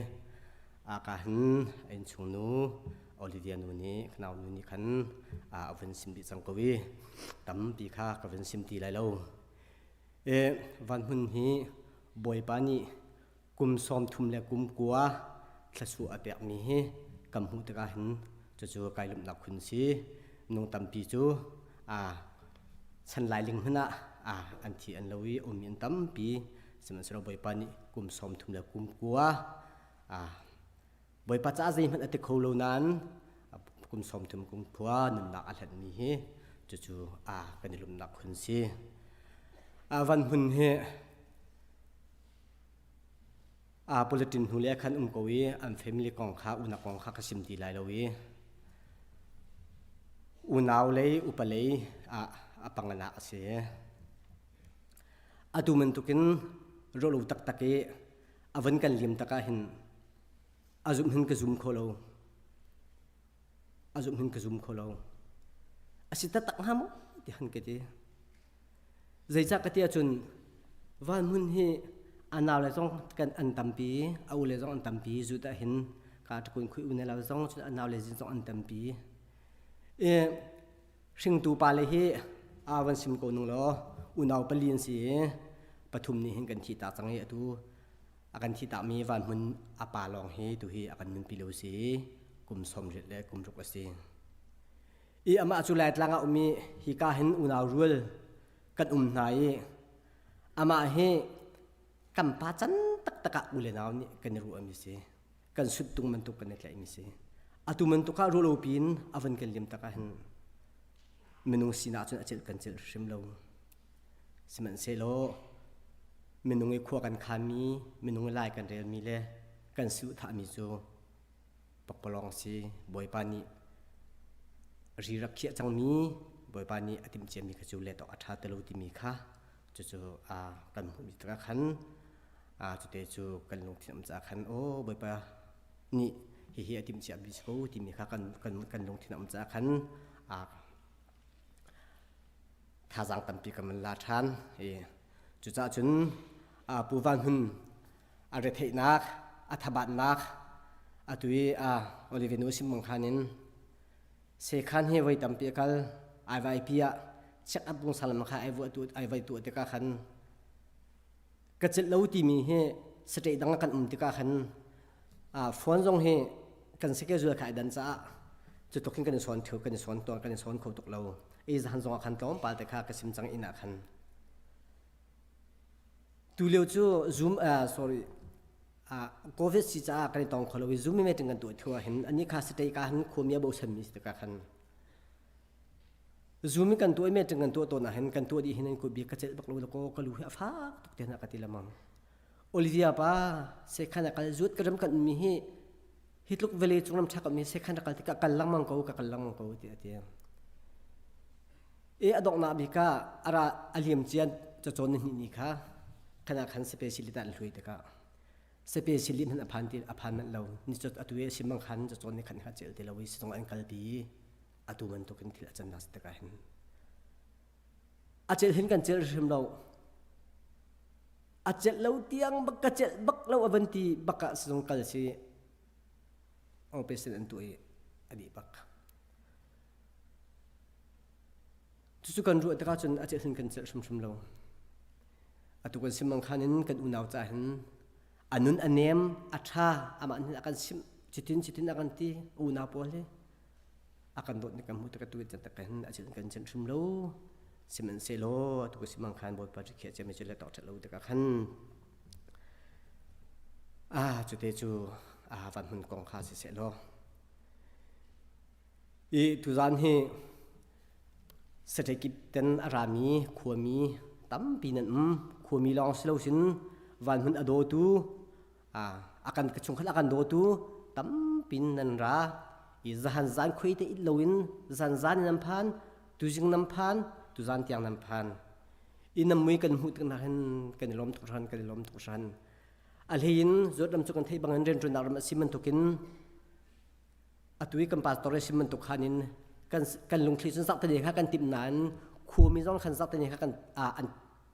a ka hin a innchung nu Olivia nu nih ka nau nu nih khan a vun sim dih cang ko i tampi kha ka vun sim ti lai lo. E Van Hmun hi Bawipa nih kum 30 le kum kua thlasu a pekmi hi kan hmuh tikah hin cucu kai lawmhnak khun si. Nung tampi cu a chan lailing hmanh ah a an thi an lo i ummi an tampi sihmanhsehlaw Bawipa nih kum 30 le kum kua a Bawipa caah zeihmanh a ti kho lo nain kum 30 kum khua nunnak a hlatmi hi cucu a kan i lawmhnak khun si. A van hmun hi a bulletin hnu le khan um ko i an family kong kha unak kong kha ka sim ti lai lo i unau lei upa lei ah a panganak a si. Atu bantukin rawlo taktak i a van kan liam tak ah hin a zumh hin ka zum kho lo a zumh hin ka zum kho lo a si taktak hnga maw ti han ka ti zeicah ka ti ahcun van hmun hi a nau le zong kan an tampi a u le zong an tampi zut ah hin ka ṭakun khui u ne lo zong cun a nau le zin zong an tampi i hringtu pa le hi a van sim ko nung law unau pali an si i pathum nih hin kan thi tak cang i atu a kan thi takmi van hmun a pa lawng hi tu hi a kan nunpi lo si kum 80 le kum ruk a si i amah cu Laitlang ah um i hika hin unau rual kan um hna i amah hi kan pa can taktak ah u le nau nih kan i ruahmi si. Kan suttung bantuk kan i tlaihmi si. Atu bantuk ah ruahlo piin a van kan liam tak ahhin minung sinak cun a celh kan celh hrim lo. Sihmanhsehlaw minung i khua kan khanmi, minung i lai kan relmi le kan suhthahmi cu pakpalawng si. Bawipa nih ri rak khiah cangmi, Bawipa nih a timhciami kha cu let awk a ṭha ti lo timi kha cucu kan hmuhmi tikah khan cute cu kan lungthin um caah khan aw Bawipa nih hihi a timhciami si ko timi kha kan kan kan lungthin um caah khan thazaang tampi kan van la ṭhan. I cucaah cun Pu Van Hun a retheihnak, a thabatnak atu i Olive nu sim bang khan in sekhan hi voi tampi a kal IYP ah check up bung salam kha ai vuah tu ai vai tu tikah khan ka celh lo timi hi state dang kan um tikah khan phone zong hi kan schedule kha ai dan caah cu tuk hin kan i sawn theu kan i sawn tuan kan i sawn kho tuk lo i zahan zong ah khan tlawmpal te kha ka sim cang inn ah khan tu lio cu zoom uh, sorry uh, covid si caah kan i tong kho lo i zoom meeting kan tuah thua hin ani kha state ka han khuamia bo san mi si ka khan zoom kan tuah meeting kan tuah tawn ah hin kan tuah dih hin an ko bi ka cel bak lo ko ka lu hi a fak tuk te na ka ti lamang Olivia pa sekhan a kal zuat ka ram kan mi hi hi tluk vele cung ram ṭha mi sekhan a kal tikah kal lengmang ko ka kal lengmang ko ti a ti. E a donghnak bik ah ara a liam cian cacawn ni hnih ni kha khana khan specialist an hlui tikah specialist hmanh a phan ti a phan manh lo ni cot atu e simang khan cacawn ni khan kha cel ti lo i sizong an kalpi atu bantukin thil a cannak tikah hin a celh hin kan celh hrim lo a celh lo tiang bak ka celh bak lo a van ti bak ah sizung kal si operation an tuah i a dih bak cucu kan ruah tikah cun a celh hin kan celh hrimhrim lo atu kan sim khan in kan unau ca hin a nun a nem a tha amah hin a kan sim cutin cutin a kan ti unau pawl hi a kan dawt ni kan hmuh tik atu in tak hin a chin kan chin hrim lo sihmanhsehlaw atu ka simang khan bawipa cu khiah ciami cu le tok ṭhat lo tikah khan ah cute cu a van hmun kong kha si seh law i tuzan hi saṭekip ten a rami khuami tampi nan um khuami lawng si lo sin van hmun a dawtu a kan ka chungkhat a kan dawtu tampin nan ra i zahan zan khuai te it loin zan zan in nan phan tuzing nan phan tuzan tiang nan phan i nam mui kan hmuh tik hin kan i lawm tuk hran kan i lawm tuk hran a hlei in zawt ram cu kan theih bangin rianṭuannak ram a si bantukin atu i kan pastor a si bantuk khan in kan kan lungthli cun zarhteni kha kan timh nain khuami zong khan zarhteni kha kan an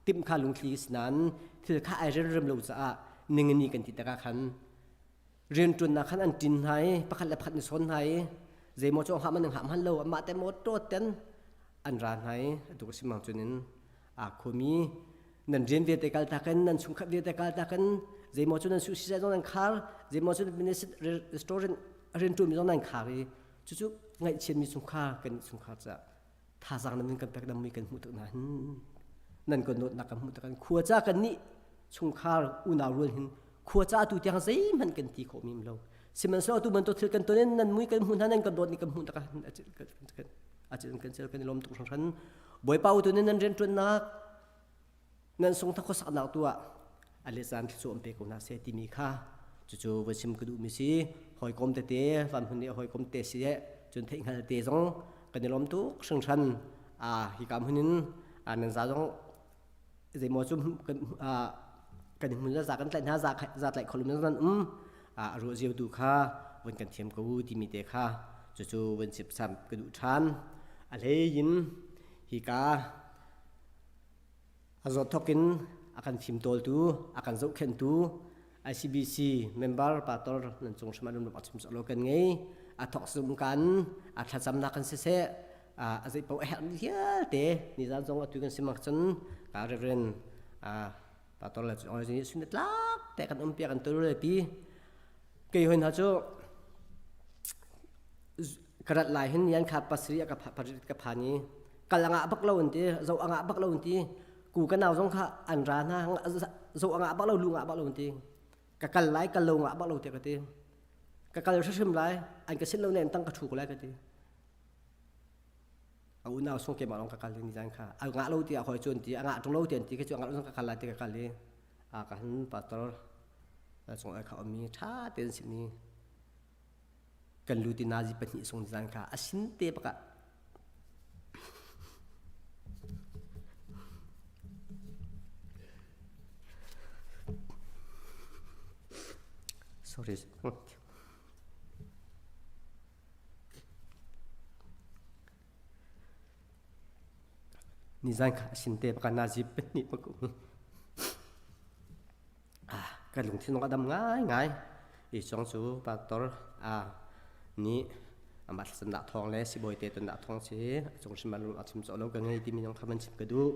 timh kha lungthli si nain thil kha ai relrem lo caah ningani kan ti tikah khan rianṭuannak khan an ṭin hna i pakhat le pakhat ni sawn hna i zeimaw cu hngah man hngah hman lo amah te maw tawt ten an ra hna i atu ka simang cun in aa khuami nan rian vialte kal takin nan chungkhat vialte kal takin zeimaw cu nan suh zong nan khar zeimaw cu restaurant rianṭuanmi zong nan khar i cucu ngaihchiatmi chungkhar kan chungkhar caah thazaang nan kan pek dam mi kan hmuh tuk na hin nan kan dawtnak kan hmuh tak khua ca kan nih chungkhar unau rual hin khua ca tu tiang zeihmanh kan ti khawh mi lo sihmanhsehlaw tu bantuk thil kan ton in nan mui kan hmuh hna nan kan dawt ni kan hmuh tak acil kan cel kan i lawm tuk hringhran bawipa u tu nan rian ṭuannak nan sung thak khuasaknak tu ah a le caan thluachuah pe ko hna seh timi kha cucu va chim ka duhmi si hawikom tete van hmun nih hawikom te si eh cun theihhngal te zong kan i lawm tuk hringhran a hika hmun in nan za zong zeimaw cu kan kan hmun za kan tlaih hna za za tlaih kholum nan um a ruah ziau tu kha vun kan thiam ko timi te kha cucu vun chip sam ka duh ṭhan a hlei in hika A zawt thawk in a kan fimtawltu, a kan zohkhenhtu ICBC member pastor nan cung hrim ah a chim lo kan ngei. A thawk zum kan, a thlacamnak kan siseh, a zei paoh a herhmi vialte nizan zong atu kan si mak cun ka Reverend pastor le cu nih sun tlak te kan um piak kan tul le pi kei hoi hna cu ka rat lai hin yan kha pasri ka ka phan i kal angah bak lo an ti zo angah bak lo an ti ku ka nau zong kha an ra hna zo angah bak lo lu ngah bak lo an ti ka kal lai kal lo ngah bak lo te ka ti. Ka kal hrimhrim lai, an ka sin lo nen tang ka thu ko lai ka ti. A unau sung keimah lawng ka kal ni zan kha. A ngah lo ti a hoi cun ti a ngah tung lo ti an ti ka cu a ngah lo ka kal lai ti ka kal i a ka han pastor chung ai kha ummi tha tein sin i kan lu ti nazi pahnih sung zan kha a sin te baka Sorry. Nizan kha sinte baka nazi pahnih bak um. Ah, ka lungthin a dam ngai ngai. I chong cu pastor a nih amah thlacamnak thawng le sibawi te tonnak thawng si a cung hrim ah a chim cawh lo ka ngei timi zong kha van chim ka duh.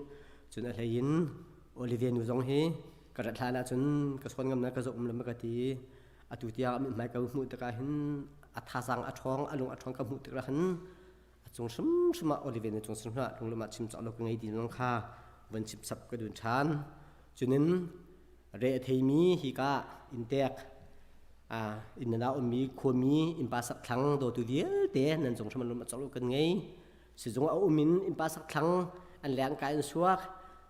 Cun a hlei in Olivia nu zong hi ka rat hlan ahcun ka sawn ngam na ka zoh um lo ka ti. Atu tiang a mithmai ka hmuh tikah hin a thazaang a ṭhawng, a lung a ṭhawng ka hmuh tikah hin a cung hrimhrim ah Olivia nu cung hrimhrim ah lunglawm ah chim cawk lo ka ngei ti zong kha von chipsap ka dun ṭhan. Cunin re a theimi hika inntek inn na ummi khuami innpa sakthlang dawtu vialte nan cung hrim lum a cawk lo kan ngei. Sizung a um in innpa sakthlang an leng kai an suak.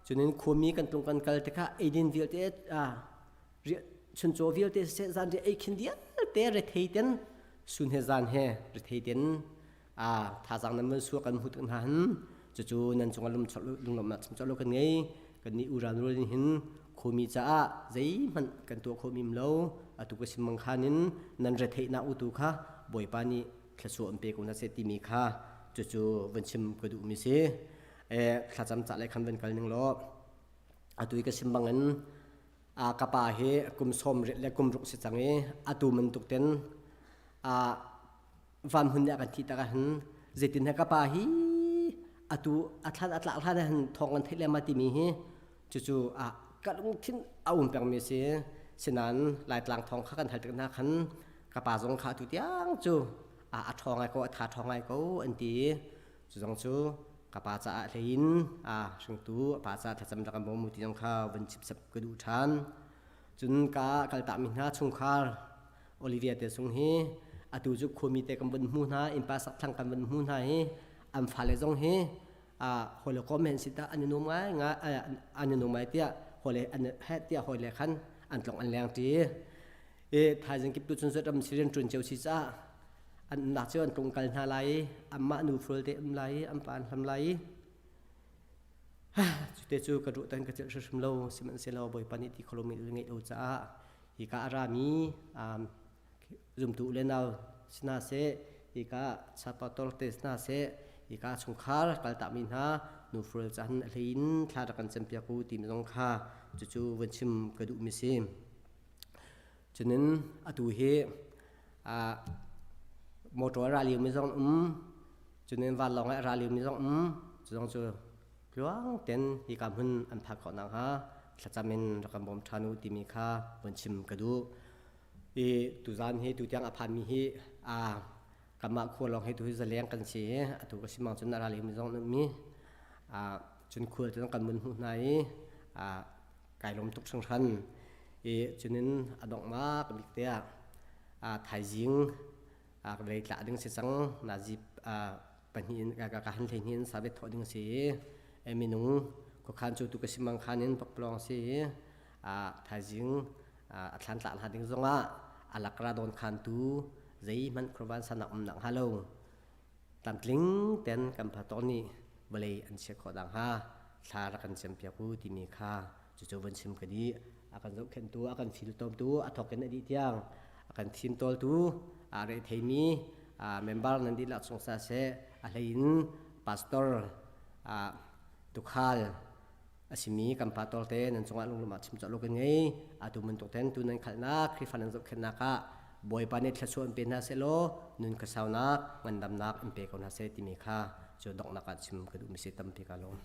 Cunin khuami kan tlung kan kal tikah eidin vialte chuncaw vialte siseh zan ri ei khin vialte rethei ten sun he zan he rethei ten a thazang nan van suak kan hmu tik hna hin cucu nan cungah lum lunglawmhnak chim cawk lo kan ngei. Kan nih uran rul in hin khomi caah zeihmanh kan tuah kho mim lo. Atu ka sim mang khan in nan retheihnak utu kha Bawipa nih thluachuah an pe ko hna seh timi kha cucu van chim ka duh mi si. E thlacam ca le khan van kal ning law atu i ka sim bangin a ka pa hi kum sawm riat le kum ruk si cang i atu bantuk ten a van hmun nih a kan thih tak ahhin zeitin he ka pa hi atu a thlan a tlak hlan ahhin thawng kan theih lema timi hi cucu a ka lungthin a um pengmi si. Sinain Laitlang thawng kha kan hal tik hna khan ka pa zong kha atu tiang cu a a ṭhawng ngai ko, a tha ṭhawng ngai ko an ti. Cu zong cu ka pa caah hleiin a hringtu a pa caah thlacam rak kan bawm mu ti zong kha vun chipsap ka duh ṭhan. Cun ka kaltakmi hna chungkhar Olivia te sung hi atu cu khuami te kan vun hmu hna, innpa sakthlang kan vun hmu hna hi an fale zong hi a hawile kom hen sita an i nuam ngai ngai an i nuam ngai tiah hawile an he tiah hawile khan an tlong an leng ṭi. I thaizing kip tu cun ram si rian ṭuan cio si caah an umnak cio an tlung kal hna lai i anmah nu fual te um lai i an pa an hlam lai i cute cu ka duh tan ka celh hrimhrim lo. Sihmanhsehlaw Bawipa nih ti kholomi ngeih lo caah hika a rami zumtu u le nau sina seh, hika chapator te sina seh, hika chungkhar kaltakmi hna nu fual caan a hlein thla rak kan cempiak u timi zong kha cucu vun chim ka duhmi si. Cunin atu hi motor a ra liomi zong um, cunin vanlawng a ra liomi zong um, cu zong cu tluang ten hika hmun an phak khawh nakhnga thlacam in rak kan bawm ṭhan u timi kha vun chim ka duh. I tuzan hi tutiang a phanmi hi a kanmah khua lawng hi tu hi zaleng kan si i atu ka simang cun a ra liomi zong an um i cun khual cu kan mun hmuh hna i kai lawm tuk hringhran. I cunin a donghnak bik tiah thaizing lei tlah ding si cang nazip pahnih in ka han hlei in sabet thawh ding si i minung khuakhan cu tu ka simang khan in pakpalawng si i thaizing a thlan tlah hna ding zongah alakra don khan tu zeihmanh khurvan sanak um nak hnga lo tlamtling ten kan phato nih vawlei an chiah khawh dang hnga thla rak kan cempiak u timi kha cucu vun chim ka dih. A kan zohkhenhtu, a kan filtomtu, a thawk in a dih tiang a kan thimtawltu a re theimi member nan dihlak chung sa seh, a hlei in pastor tukhal a simi kan pa tawlte nan cungah lunglawm ah chim cawk lo kan ngei. Atu bantuk ten tu nan khalhnak Khrihfa nan zohkhenhnak ah Bawipa nih thluachuah in pe hna seh law nun khuasaunak ngandamnak in pe ko hna seh timi kha cu donghnak ah chim ka duhmi si. Tampi ka lawm.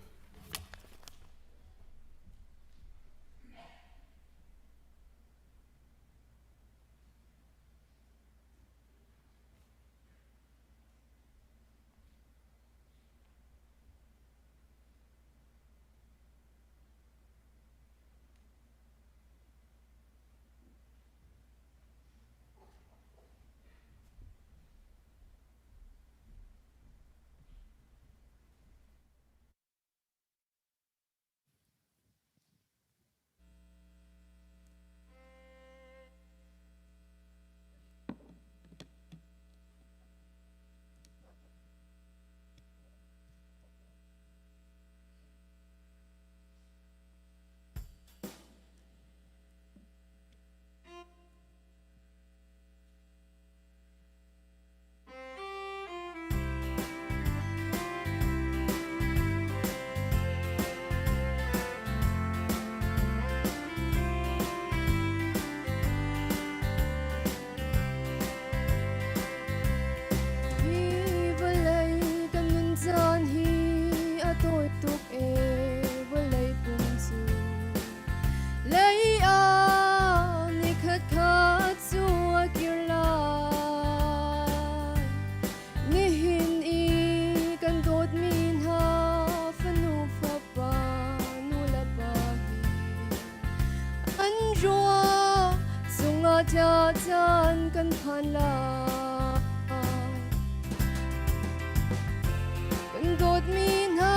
An ruak cungah ṭah caan kan phan lai. Kan dawtmi hna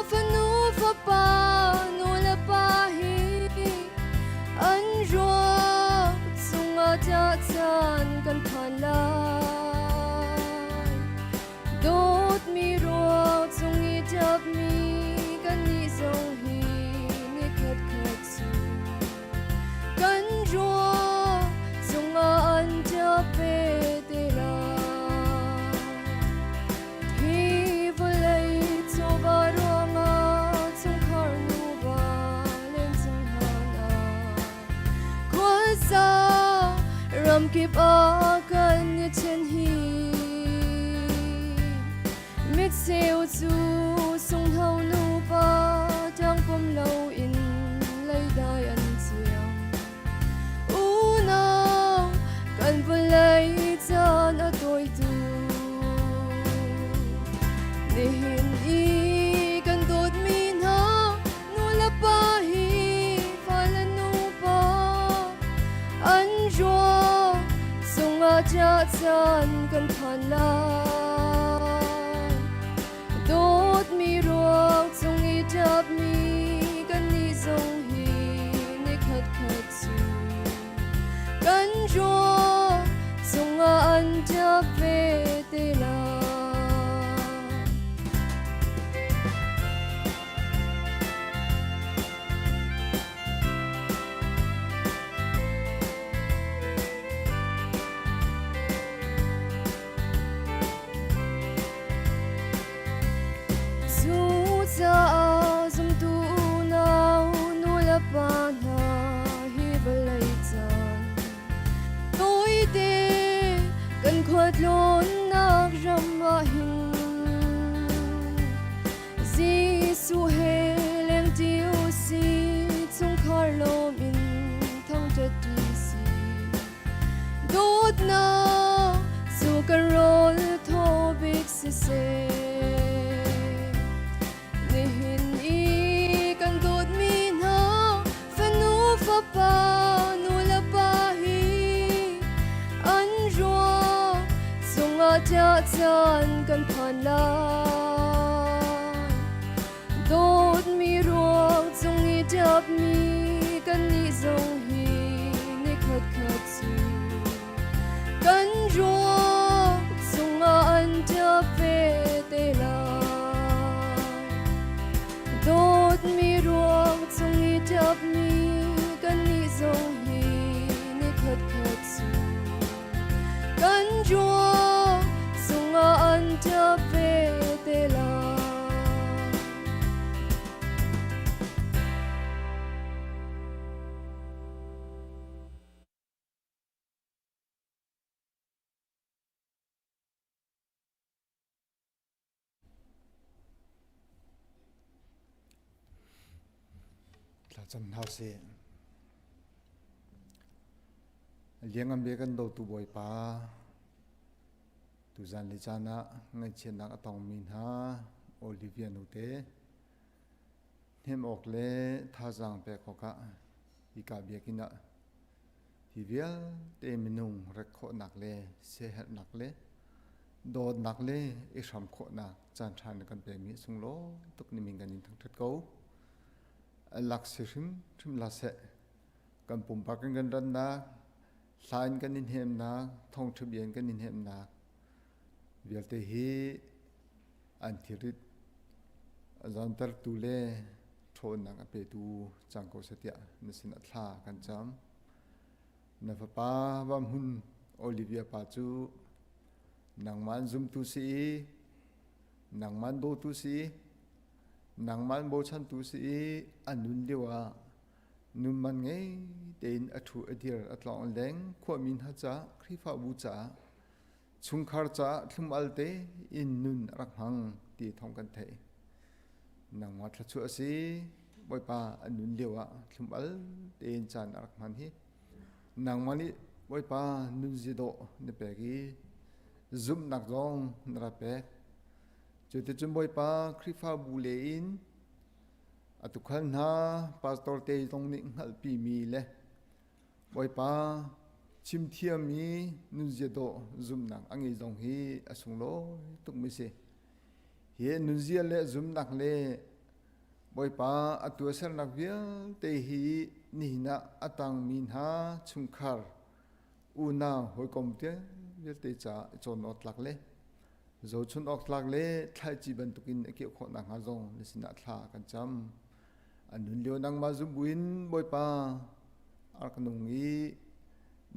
fanu fapa nu le pa hi an ruak cungah ṭah caan kan phan lai. Dawtmi ruak cung i ṭapmi kannih zong hi nikhat khat cu kan ruak cungah an ṭap ve te lai. Hi vawlei chawva ruangah chungkhar nuva lencung hlan ah khuaza ramkip ah kan i ṭhen hi mitcheu cu sunghno nupa ṭangpom loin leidai an ciam unau kan vawlei caan a tawitu nihin i kan dawtmi hna nu le pa hi fale nupa an ruak cungah ṭah caan kan phan lai. Dawtmi ruak cung i ṭapmi kannih zong hi nikhat khat cu kan ruak cungah an ṭap ve te lai. Cucaah zumtu unau nulepa hna hi vawlei caan tawite kan khualtlawnnak ram ah hin Jesuh he lengṭi usih, chungkhar lawm in thangṭhat si. Dawtnak cu kan rawl thaw bik siseh. Nihin i kan dawtmi hna fanu fapa nu le pa hi an ruak cungah ṭah caan kan phan lai. Dawtmi ruak cung i ṭapmi kannih zong hi nikhat khat cu kan ruak cungah an ṭap ve te lai. Dawtmi ruak cung i ṭapmi kannih zong hi nikhat khat cu kan ruak cungah an ṭap ve te lai. Thlacam hna usih. Liangam bia kan dotu Bawipa, tuzan le caan ah ngaihchiatnak a tongmi hna Olivia nute hnem awk le thazaang pek awkah hika biakinn ah Hi vialte minung rek khawhnak le siaherhnak le dawtnak le i hram khawhnak caanṭha na kan pekmi sunglawi tuk nimin kan in thangṭhat ko. Lak si hrimhrim la seh. Kan pumpak in kan rannak, hla in kan in hnemnak, thawngṭha bia in kan in hnemnak vialte hi an thilrit a zawntertu le ṭhawnnak a petu cang ko seh tiah na sinah thla kan cam. Na fapa Vamhun Olivia pa cu nangmah an zumtu si i nangmah an dawtu si i nangmah an bochantu si i a nun lio ah nun man ngei tein a ṭhu a dir a tlawng a leng khuami hna caah Khrihfabu caah chungkhar caah thlum-al tein nun a rak hmang ti thawng kan theih. Nangmah thluachuah a si. Bawipa an nun lio ah thlum-al tein caan a rak hman hi. Nangmah nih Bawipa nun zidawh na pek i zumhnak zong na rak pek. Cuticun Bawipa Khrihfabu le in. A tukhal hna pastor te zong nih hngalhpimi le Bawipa chimthiam i nunzia dawh zumhnak a ngei zong hi a sunglawi tukmi si. Hi nunzia le zumhnak le Bawipa a tuahsernak vialte hi nihin ah a tangmi hna chungkhar unau hawikom vialte caah i cawn awk tlak le zohchun awk tlak le thlaici bantukin a keuh khawh nakhnga zong na sinah thla kan cam. A nun lio nangmah zum buin Bawipa a rak nung i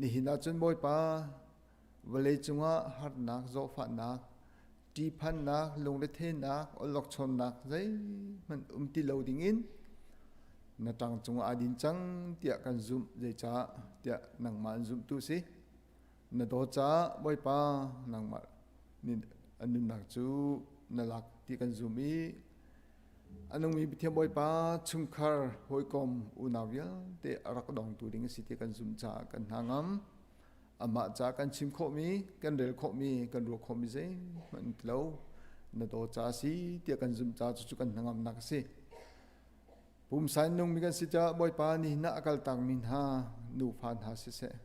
nihin ah cun Bawipa vawlei cungah harnak, zawhfahnak, ṭihphannak, lungretheihnak, awlokchonnak zeihmanh um ti lo dingin na ṭang cungah aa din cang tiah kan zumh. Zeicah tiah nangmah an zumhtu si. Na dawt caah Bawipa nangmah nih a nunnak cu na lak ti kan zum i a nungmi Pathian Bawipa chungkhar hawikom unau vialte a rak dongtu ding a si ti kan zumh caah kan hna ngam. Amah ca kan chim khawhmi, kan rel khawhmi, kan ruah khawhmi zeihmanh ti lo. Na dawt ca a si tiah kan zumh caah cucu kan hnangamnak a si. Pumsa in nungmi kan si caah Bawipa nih na a kaltakmi hna nufa hna siseh.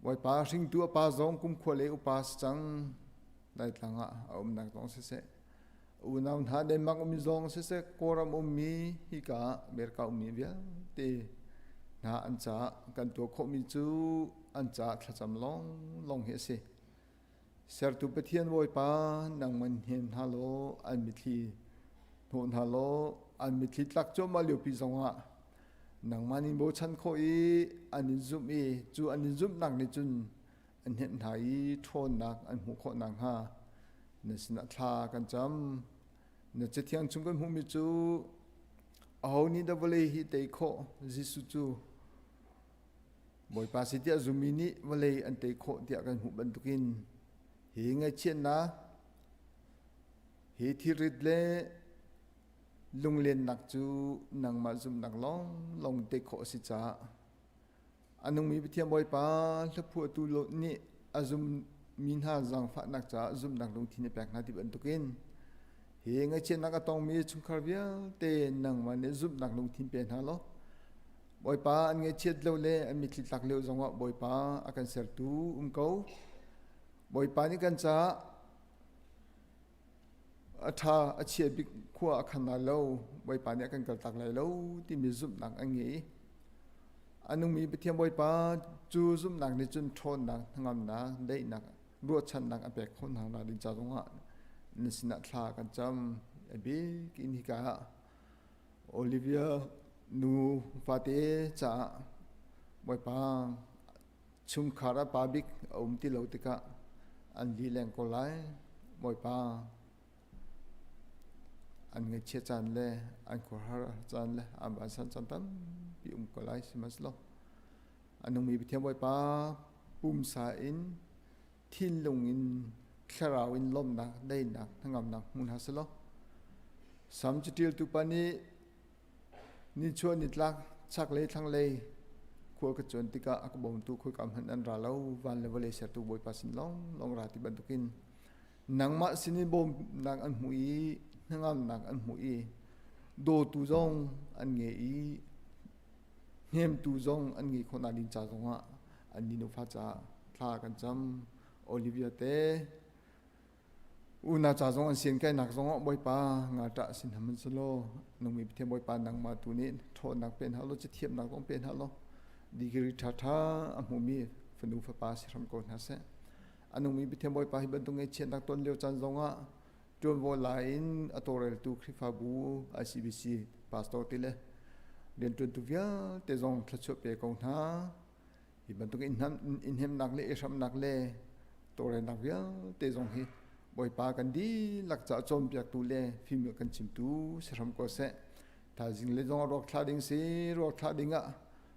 Bawipa hringtu a pa zong kumkhua le upa si cang. Laitlang ah a umnak zong siseh. Unau hna Denmark ummi zong siseh, Kawlram ummi hika America ummi vialte hna an caah kan tuah khawhmi cu an caah thlacam lawnglawng hi a si. Sertu Pathian Bawipa nangman hnem hna law an mitthli hnawh hna law an mitthli tlak cuahmah liopi zongah nangmah nin bochan khawh i an in zumh i cu an in zumhnak nih cun an hnemh hna i ṭhawnnak an hmuh khawh nakhnga na sinah thla kan cam. Na Cathiang chung kan hmuhmi cu aho nih dah vawlei hi tei khawh Jesuh cu Bawipa si tiah zummi nih vawlei an tei khawh tiah kan hmuh bantukin hi ngaihchiatnak hi thilrit le lunglennak cu nangmah zumhnak lawnglawng tei khawh a si caah A nungmi Pathian Bawipa hlaphuahtu nih a zummi hna zaangfahnak caah zumhnak lungthin a pek hna ti bantukin hi ngaihchiatnak a tongmi chungkhar vialte nangmah nih zumhnak lungthin pe hna law Bawipa an ngaihchiat lo le an mitthli tlak lio zongah Bawipa a kan sertu um ko. Bawipa nih kan caah a ṭha a chia bik khua a khan lai lo Bawipa nih a kan kaltak lai lo timi zumhnak an ngei a nungmi Pathian Bawipa cu zumhnak nih cun ṭhawnnak hnangamnak daihnak ruahchannak a pek khawh hna nak ding ca zongah na sinah thla kan cam a bik in hika ah Olivia nu fate caah Bawipa Chungkhar ah pa bik a um ti lo tikah an lileng ko lai. Bawipa, an ngaihchia caan le an khuahar caan le an vansan caan tampi um ko lai sihmanhsehlaw a nungmi Pathian Bawipa pumsa in thinlung in thlarau in lawmhnak daihnak hnangamnak hmu hna selaw Sam caṭialtu pa nih Nichuah nitlak chaklei thlanglei khua ka cuan tikah a ka bawmtu khoika hmanh an ra lo. Van le vawlei sertu Bawipa sin lawnglawng ra ti bantukin nangmah sin in bawmnak an hmuh i hnangamnak an hmuh i dawtu zong an ngei i hnemtu zong an ngei khawh nak ding ca zongah an ni nufa caah thla kan cam. Olivia te Unau ca zong an sian kainak zongah Bawipa ngaṭah sin hman selaw nungmi Pathian Bawipa nangmah tu nih ṭhawnnak pe hna law cathiamnak zong pe hna law degree ṭhaṭha a hmumi fanu fapa si hram ko hna seh. A nungmi Pathian Bawipa hi bantuk ngaihchiatnak ton lio caan zongah ṭuanvo la in a tawlreltu Khrihfabu ICBC pastor ti le rianṭuantu vialte zong thluachuah pe ko hna. Hi bantuk innhemnak le i hramnak le tawlrelnak vialte zong hi Bawipa kan dihlak caah cawnpiaktu le fim kan chimtu si hram ko seh. Thaizing le zong ruak thlah ding si, ruak thlah ding ah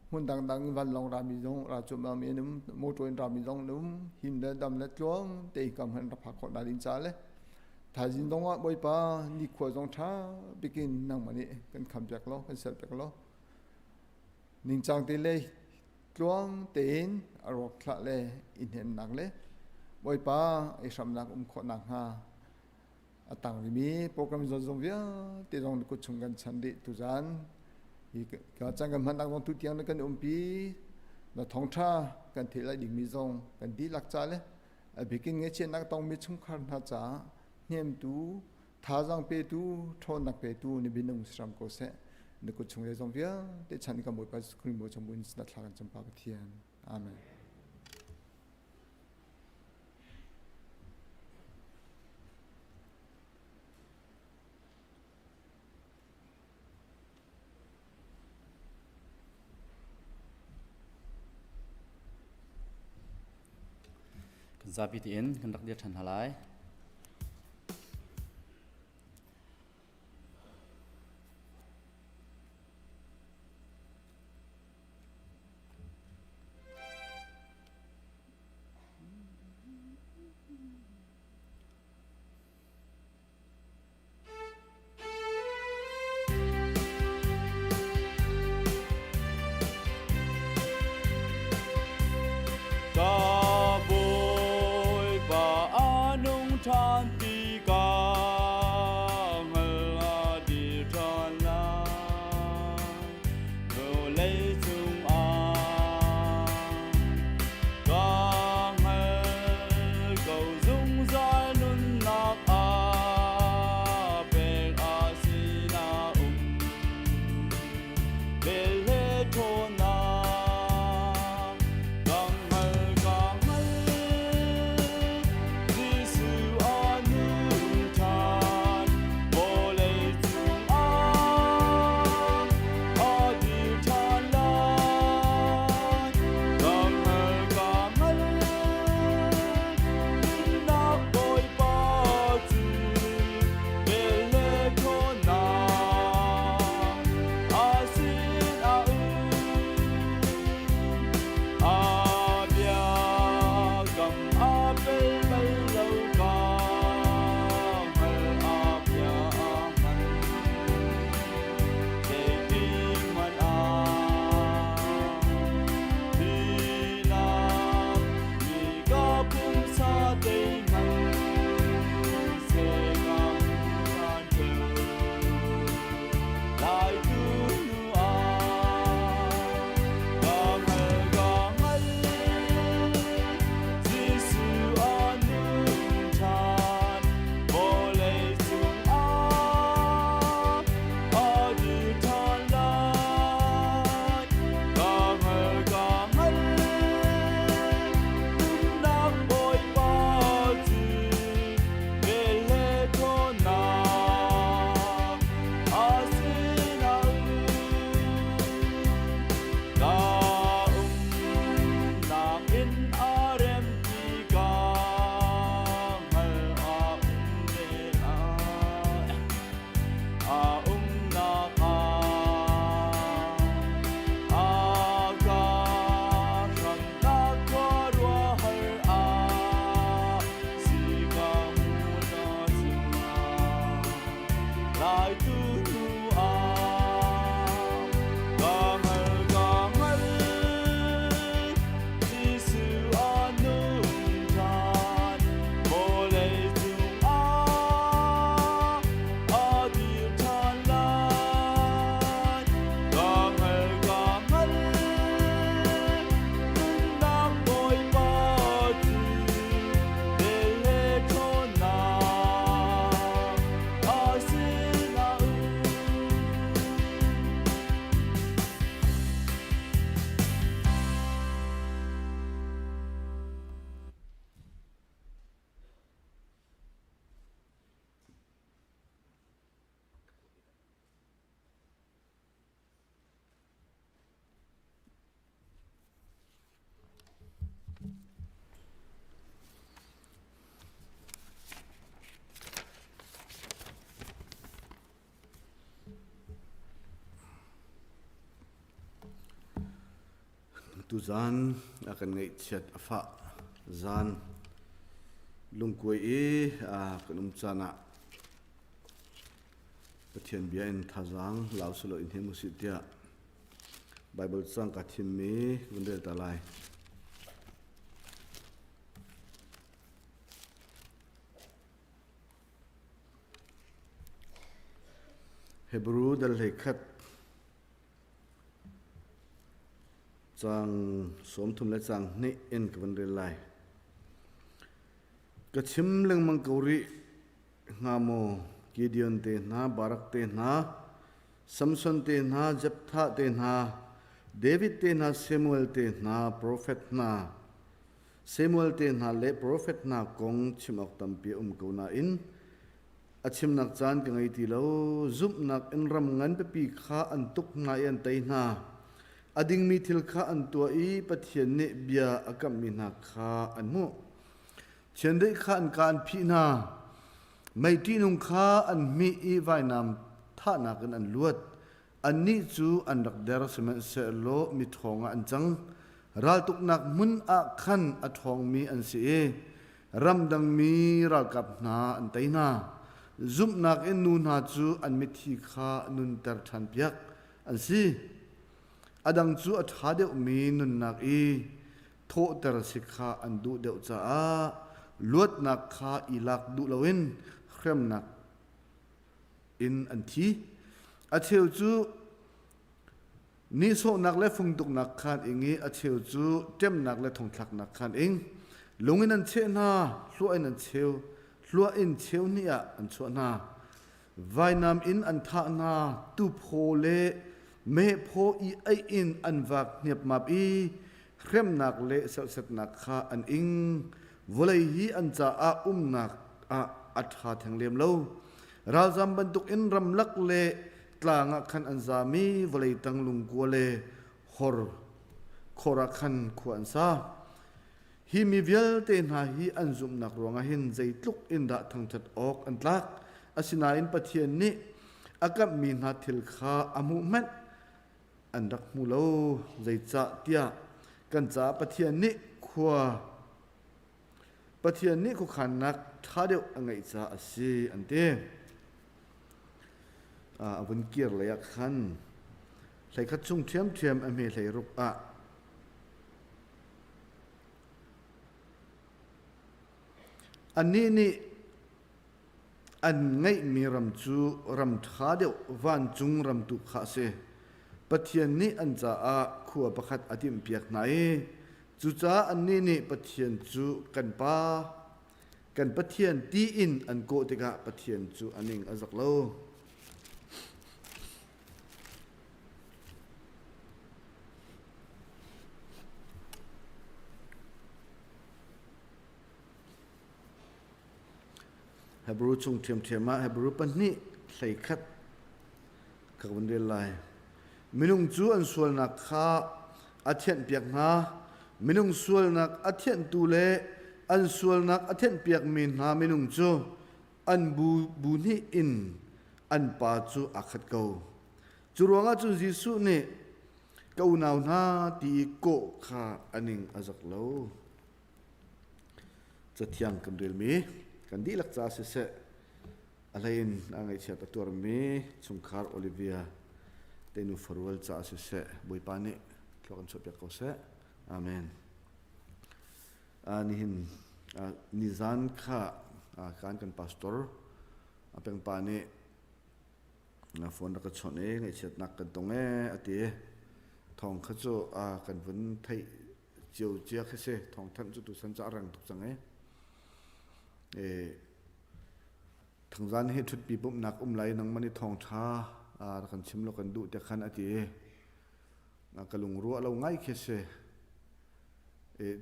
hmun dangdang in vanlawng rami zong ra cuahmah mi an um, motor in rami zong an um, him le dam le tluang te kam han rak phak khawh na ding ca le thaizing zong ah Bawipa nikhua zong ṭha bikin nangmah nih kan kham piak law, kan ser piak law. Ningcang te le tluang tein a ruak thlah le i hnemnak le Bawipa i hramnak um khawh nakhnga. A tang rimi program zong vialte zong na kut chung kan chan dih tuzan. Hi ka caan kan hman zong tu tiang na kan umpi. Na thawngṭha kan theih lai dingmi zong kan dihlak ca le a bikin ngaihchiatnak tongmi chungkhar hna caah hnemtu thazaang petu ṭhawnnak petu na binung siram ko seh. Na kut chung le zong vialte chan kan Bawipa Jesuh Khrih maw chung buin na thla kan cam pa Pathian. Amen. Kan zapi tein kan rak dir ṭhan hna lai. Ka Bawipa a nung ṭhan ti ka hngal a dir ṭhan lai. Vawlei cungah ka hngal ko zungzal nunnak a pek a sinah um. Velhle ṭhawnnak ka hngal ka hngal Jesuh a nung ṭhan vawlei cungah a dir ṭhan lai. Ka hngal ka hngal nunnak Bawipa cu velhle ṭhawnnak a sin a um. A biakam a pel bal lo ka hngal a bia a hman. Zeiti hmanh ah thihnak mi ka pumsa teihmanh seh ka hmuh ṭhan Lai tu hnu ah ka hngal ka hngal Jesuh a nung ṭhan vawlei cungah a dir ṭhan lai. Ka hngal ka hngal nunnak Bawipa cu velhle ṭhawnnak a sinah um. Ka umnak inn a rem ti ka hngal a um ve lai. A umnak ah a ka hramnak khuaruahhar ah si ka hmu na sinah. Lai tu hnu ah ka hngal ka hngal Jesuh a nung ṭhan vawlei cungah a dir ṭhan lai. Ka hngal ka hngal nunnak Bawipa cu velhle ṭhawnnak a sinah um. Tuzan a kan ngaihchiat a fah zan lungkuai i a kan um caan ah Pathian bia in thazaang lau silo in him usih tiah Bible cang ka thimmi vun rel ta lai. Hebrew dal 11 caang 30 le caang 2 in ka van rel lai. Ka chim lengmang ko rih hnga maw Gideon te hna, Barak te hna, Samson te hna, Jephthah te hna, David te hna, Samuel te hna, profet hna, Samuel te hna le profet hna kong chim awk tampi a um ko nain a chimnak caan ka ngei ti lo. Zumhnak in ram ngan pipi kha an tuk hna i an tei hna. A dingmi thil kha an tuah i Pathian nih bia a kamhmi hna kha an hmuh. Chiandeih kha an ka an phih hna. Mei ṭihnung kha an hmih i vainam thahnak in an luat. Annih cu an rak der sihmanhsehlaw miṭhawng ah an cang. Raltuknak hmun ah khan a ṭhawngmi an si i ramdangmi ralkap hna an tei hna. Zumhnak in nu hna cu an mithi kha nunter ṭhanpiak an si. A dang cu a ṭha deuhmi nunnak i thawhter si kha an duh deuh caah luatnak kha i lak duh loin hremnak in an thi. A cheu cu nihsawhnak le fungtuknak khan ing i a cheu cu ṭemnak le thongthlaknak khan ing. Lung in an cheh hna, hluah in an cheu, hluah in cheu hnih ah an chuah hna. Vainam in an thah hna, tuphaw le mehphaw i aih in an vak hniapmap i hremnak le serhsatnak kha an ing. Vawlei hi an caah umnak ah a ṭha theng lem lo. Ralzam bantukin ramlak le tlang ah khan an zam i vawlei tang lungkua le hor khor ah khan khua an sa. Hi mi vialte hna hi an zumhnak ruangah hin zeitluk in dah thangṭhat awk an tlak. Asinain Pathian nih a kamhmi hna thil kha a hmuh hmanh an rak hmu lo. Zeicah tiah kan caah Pathian nih khua Pathian nih khuakhannak ṭha deuh a ngeih caah a si an ti. A vun kir lei ah khan 11 chung ṭhiamṭhiam a hme 16 ah Annih nih an ngeihmi ram cu ram ṭha deuh vancung ram tu kha a si. Pathian nih an caah khua pakhat a timhpiak hna i cucaah annih nih Pathian cu kan Pa, kan Pathian tiin an kawh tikah Pathian cu a ning a zak lo. Hebrew chung ṭhiamṭhiam ah Hebrew pahnih 11 ka vun rel lai. Minung cu an sualnak kha a thianhpiak hna. Minung sualnak a thianhtu le an sualnak a thianhpiakmi hna minung cu an bu bu hnih in an pa cu aa khat ko. Cu ruangah cun Jesuh nih ka unau hna ti i kawh kha a ning a zak lo. Cathiang kan relmi kan dihlak ca siseh a hleiin a ngaihchiat a tuarmi chungkhar Olivia te nu farual ca siseh Bawipa nih thlua kan chuahpiak ko seh. Amen. Nihin nizan kha kan kan pastor a pengpa nih phone rak ka chawnh i ngaihchiatnak kan tong ee a ti. Thawng kha cu kan vun theih cio cia khi si thawngthanh cu tuchan cu a rang tuk cang e thangzan hi ṭhutpi pumhnak um lai nangmah nih thawngṭha rak kan chim lo kan duh te khan a ti ka lungruah lo ngai khi si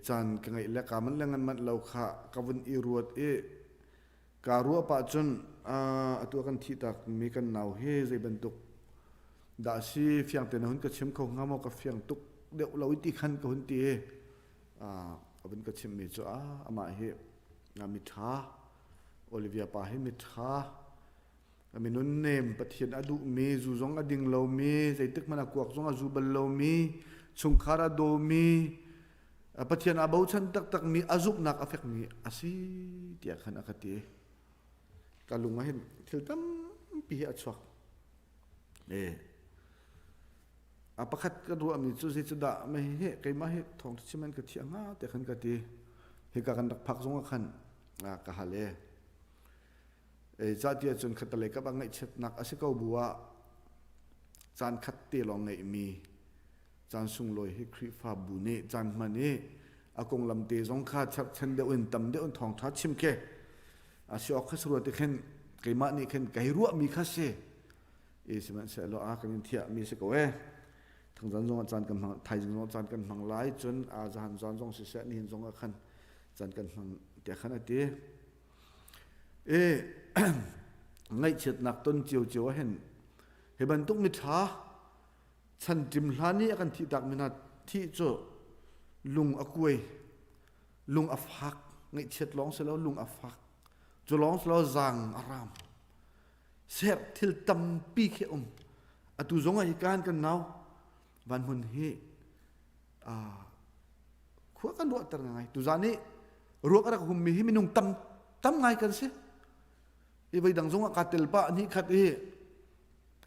caan ka ngeih le ka man le ngan manh lo kha ka vun i ruat i ka ruah pah cun atu kan thih tak mi kan nau hi zei bantuk dah si fiang te na hun ka chim kho hnga maw ka fiang tuk deuh lo ti khan ka hun ti a vun ka chim mi cu a amah hi mi ṭha Olivia pa hi mi ṭha minun nem Pathian a duhmi zu zong a ding lomi zeitik hmanh a kuak zong a zu bal lomi chungkhar a dawmi Pathian a bochan taktakmi a zumhnak a fekmi a si tiah khan a ka ti ka lung ah hin thil tampi hi a chuak e a pakhat ka ruahmi cu zei cu dah mei hi keimah hi thawng chim an ka thiah hnga tiah khan ka ti hika kan rak phak zong ah khan ka hal e e ca ti ahcun khatalei kap ah ngaihchiatnak a si ko bu ah. Caan khat te lawng ngeihmi caan sunglawi hi Khrihfabu nih caan hman i a konglam te zong kha cherhchan deuh in tam deuh in thawngṭha chim khi a si awk kha si rua ti khin keimah nih khin kai ruahmi kha si. E sihmanhsehlaw a kan in thiahmi si ko e. Thangzan zong ah caan kan hmang, thaizing zong ah caan kan hmang lai, cun a zahan zan zong siseh nihin zong ah khan caan kan hmang tiah khan a ti. E ngaihchiatnak ton ciocio ah hin hi bantuk miṭha chan ṭim hlan i a kan thihtak mi hna thih cu lung a kuai, lung a fak, ngaihchiat lawng si lo lung a fak, cu lawng si lo zaang a ram. Serh thil tampi khi um. Atu zong ah hi kan kan nau van hmun hi khua kan ruahter ngai. Tuzan i ruak a rak hummi hi minung tam tam ngai kan si. I voi dang zong ah kaa tel pah ni khat i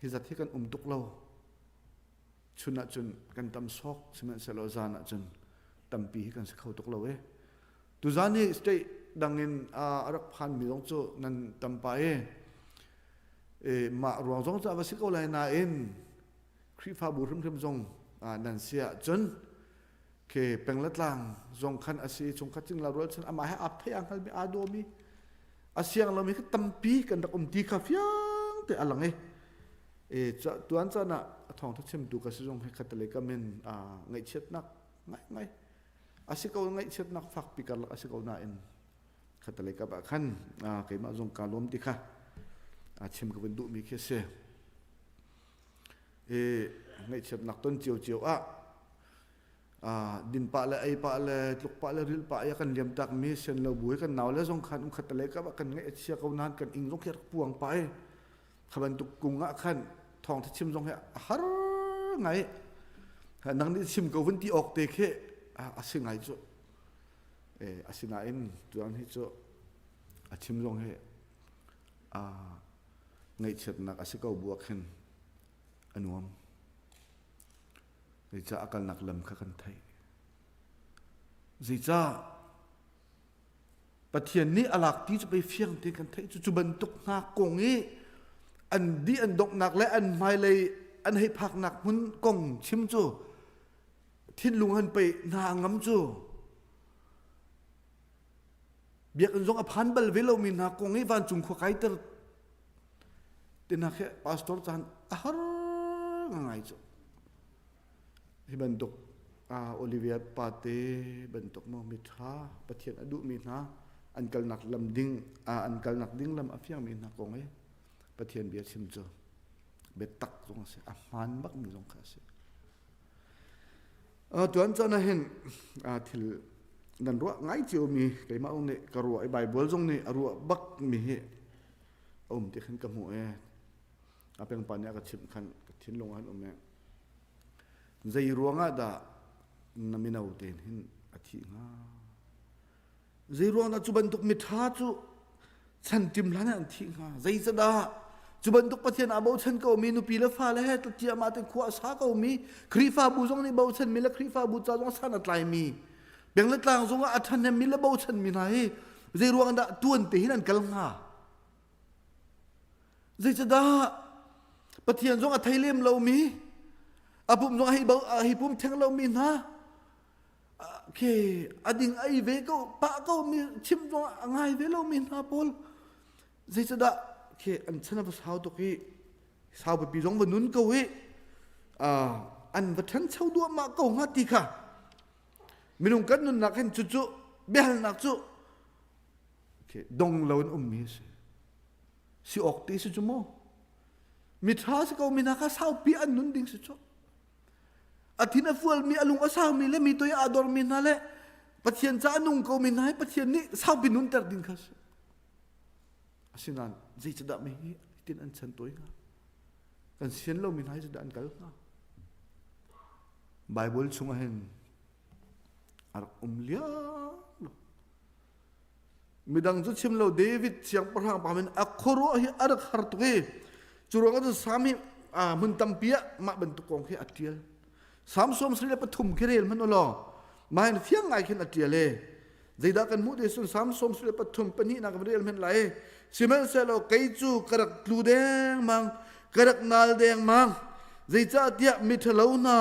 hi zat hi kan um tuk lo. Chun ah cun kan tam sawk sihmanhsehlaw zan ah cun tampi hi kan si kho tuk lo e. Tuzan hi state dang in a rak phanmi zong cu nan tam pah i e, mah ruang zong cu a va si ko lai nain Khrihfabu hrimhrim zong nan si ahcun ke peng le tlang zong khan a si chungkhat cingla rual cun amah he ap thei a hngalmi aa dawmi a siang lomi kha tampi kan rak um ti kha fiang te a lang i e tuan caan ah a thawngtha chimtu ka si zong he khattelei kam in ngaihchiatnak ngai ngai a si ko ngaihchiatnak fakpi karlak a si ko nain khattelei kap ah khan keimah zong kaa lawm ti kha chim ka vun duhmi khi a si. I ngaihchiatnak ton ciocio ah din pah le ei pah le tluk pah le rilh pah i a kan liam takmi sian lo bu hi kan nau le zong khan um khat le kap ah kan ngaih a chia ko nain kan ing zong khi rak puang pah i kha bantuk kung ah khan thawngtha chim zong hi a har ngai. Nang nih chim ko vun ti awk te khi a si ngai cu. E asinain tuan hi cu a chim zong hi a ngaihchiatnak a si ko bu ah khin a nuam. Zeicah a kalnak lam kha kan theih. Zeicah Pathian nih a lak ti cu pei fiang tein kan theih cu cu bantuk hna kong i an di an donghnak le an hmailei an hei phaknak hmun kong chim cu thinlung han pei hna ngam cu Biakinn zong a phan bal ve lomi hna kong i vancung khua kaiter tinak hi pastor caan a har ngai cu. Hi bantuk Olivia pate bantuk maw mitha Pathian a duhmi hna an kalnak lam ding an kalnak ding lam a fiangmi hna kong i Pathian bia chim cu biatak zong a si a hmaan bakmi zong kha a si. Tuan caan ah hin thil nan ruah ngai ciomi keimah zong nih ka ruah i Baibal zong nih a ruah bakmi hi a um ti khan ka hmuh i a pengpa nih a ka chimh khan ka thinlung ah han um i zei ruangah dah na mino tein hin a thih hnga? Zeiruangah cu bantuk miṭha cu chanṭim hlan ah an thih hnga? Zeicadah cu bantuk Pathian aa bochan komi nupi le fale he ciahmah tein khua a sa komi Khrihfabu zong nih bochanmi le Khrihfabu ca zong san a tlaimi peng le tlang zongah a ṭhahnemmi le bochanmi hna hi zeiruang dah tuan te hin an kal hnga? Zeicadah Pathian zong a thei lem lomi a pum zong a hi pum theng lomi hna khi a ding ai ve ko pah ko mi chim zong a ngai ve lo mi hna pawl zeicadah khi an chan a va sau tuk i sau pipi zong va nun ko i an va ṭhancho duahmah ko hnga ti kha minung kan nunnak hin cu cu biahalnak cu dong lo in ummi a si si awk ti si cu maw miṭha si ko mi hna kha saupi an nun ding si cu A thin a fualmi, a lung a saumi le mi toi aa dormi hna le Pathian ca a nung komi hna hi Pathian nih saupi nunter ding kha a si. Asinain zeicadah mi hi tin an chan tawi hnga? Kan sian lomi hna hi zeidah an kal hnga? Bible chungah hin a rak um liam lo. Midang cu chim lo David siangpahrang pa min a khuaruah hi a rak har tuk i cu ruangah cun Sam hi hmun tampi ah mah bantuk kong khi a ṭial. Sam 73 khi rel hmanh u law mah hin fiang ngai khin a ṭial i zeidah kan hmuh ti sun Sam 73 pahnihnak kan rel hmanh lai. Sihmanhsehlaw kei cu ka rak tlu dengmang, ka rak nal dengmang. Zeicahtiah miṭhalo hna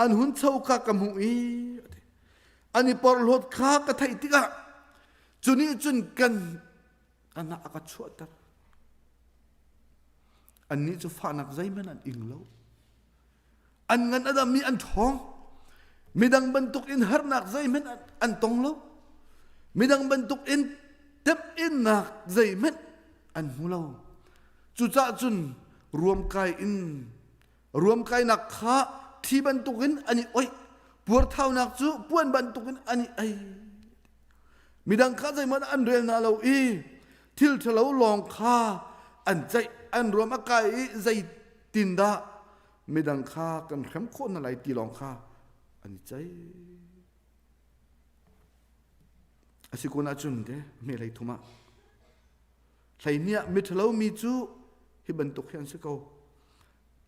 an hun cho kha ka hmuh i an i porhlawt kha ka theih tikah cu nih cun kan kan ah a ka chuahter. Annih cu fahnak zeihmanh an ing lo. An ngan a dam i an ṭhawng. Midang bantuk in harnak zeihmanh an tong lo. Midang bantuk in temhinnak zeihmanh an hmu lo. Cucaah cun ruamkai in ruamkainak kha thi bantukin an i oih. Puarthaunak cu puan bantukin an i ei. Midang kha zeihmanh an rel hna lo i thil ṭhalo lawng kha an ceih, an ruam a kai i zeitindah midang kha kan hrem khawh hna lai ti lawng kha an i ceih. A si kun ahcun te hme hlei thum ah hleihnih ah miṭhalo mi cu hi bantuk hi an si ko.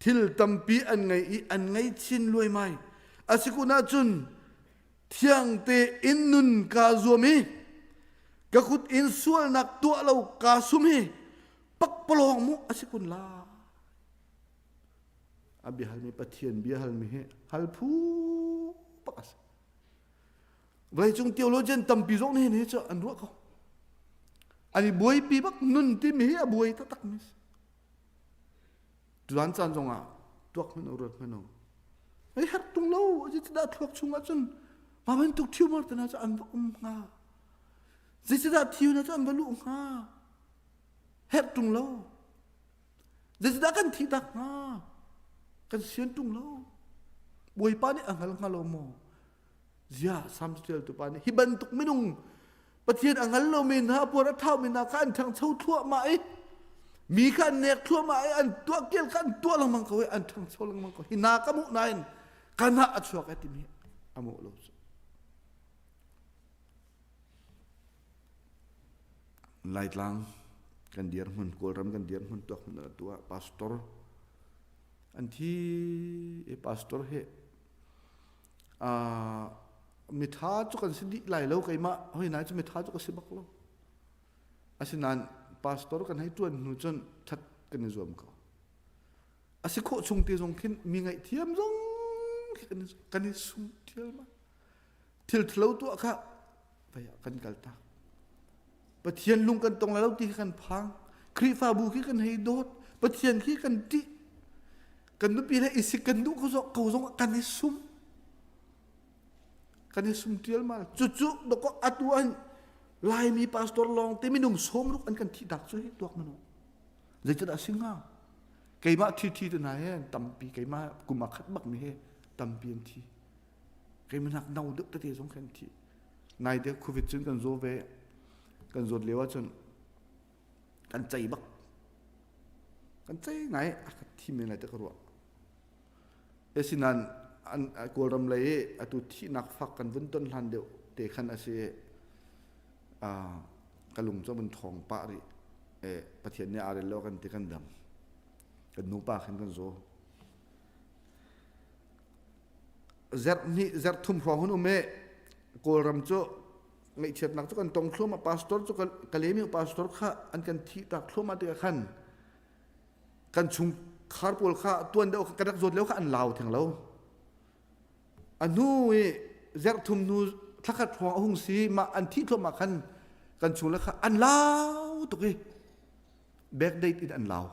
Thil tampi an ngei i an ngei chin luaimai. A si kun ahcun thiang tein nun kaa zuam i ka kut in sualnak tuah lo kaa sum hi pakpalawng mu a si kun lai. A biahalmi Pathian biahalmi hi hal phu bak a si. Vawleicung theologian tampi zong nih hi cu an ruah ko. An i buaipi bak nun timi hi a buai taktak mi si. Tuan caan zong ah tuak hmanh u ruat hmanh u. Ei herh tung lo zeicahdah thluak chung ah cun mah bantuk tumor te hna cu an va um hnga. Zeicahdah thiu hna cu an va luh hnga. Herh tung lo. Zeicahdah kan thih tak hnga? Kan sian tung lo. Bawipa nih a hngal hnga lo maw? Ziah Sam tu pa nih hi bantuk minung Pathian a hngal lomi hna puar a thaumi hna kha an ṭhangcho thluahmah i mi kha an nek thluahmah i an tuah kel kha an tuah lengmang ko i an ṭhangcho lengmang ko hi na ka muh nain ka hnah a chuak ai timi a mawh lo cu. Laitlang kan dirhmun Kawlram kan dirhmun tuak hmun atu ah pastor an thi i pastor he mitha cu kan si dih lai lo keimah hoi nai cu mitha cu ka si bak lo asinain pastor kan hei tuan hnu cun that kan i zuam ko a si khawh chung te zong khin mi ngaihthiam zong khi kan i sum thial ma thil thalo tuah kha vei ah kan kal tak Pathian lung kan tong lai lo ti khi kan phang Khrihfabu khi kan hei dawt Pathian khi kan ṭih kan nupi le isik kan duh ko zong ko zong kan i sum kan i sum tial ma cucu doko atu an Laimi pastor lawng te minung sawmruk an kan thih dak cu hi tuak manu zeicadah singa keimah thi thi te na he tampi keimah kum a khat bak mi he tampi an thi keimah nak no deuh tete zong khan thi nai te covid cun kan zaw ve kan zawt lio ahcun kan cei bak kan cei ngai a ka thi men lai te ka ruah asinan an kawlram lei i atu thihnak fak kan vun ton hlan deuh te khan a si ka lung cu vun thawng pah rih e pathian nih aa rel lo kan ti kan dam kan nupa khan kan zaw Zarh hnih zarh thum hrawng hun um i Kawlram cu ngaihchiatnak cu kan tong thluahmah pastor cu Kalemi pastor kha an kan thih tak thluahmah tikah khan kan chungkhar pawl kha tuan deuh kan rak zawt lio kha an lau theng lo a hnu i zarh thum hnu thlakhat hrawng a hung si mah an thih thluahmah khan kan chung le kha an lau tuk i backdate in an lau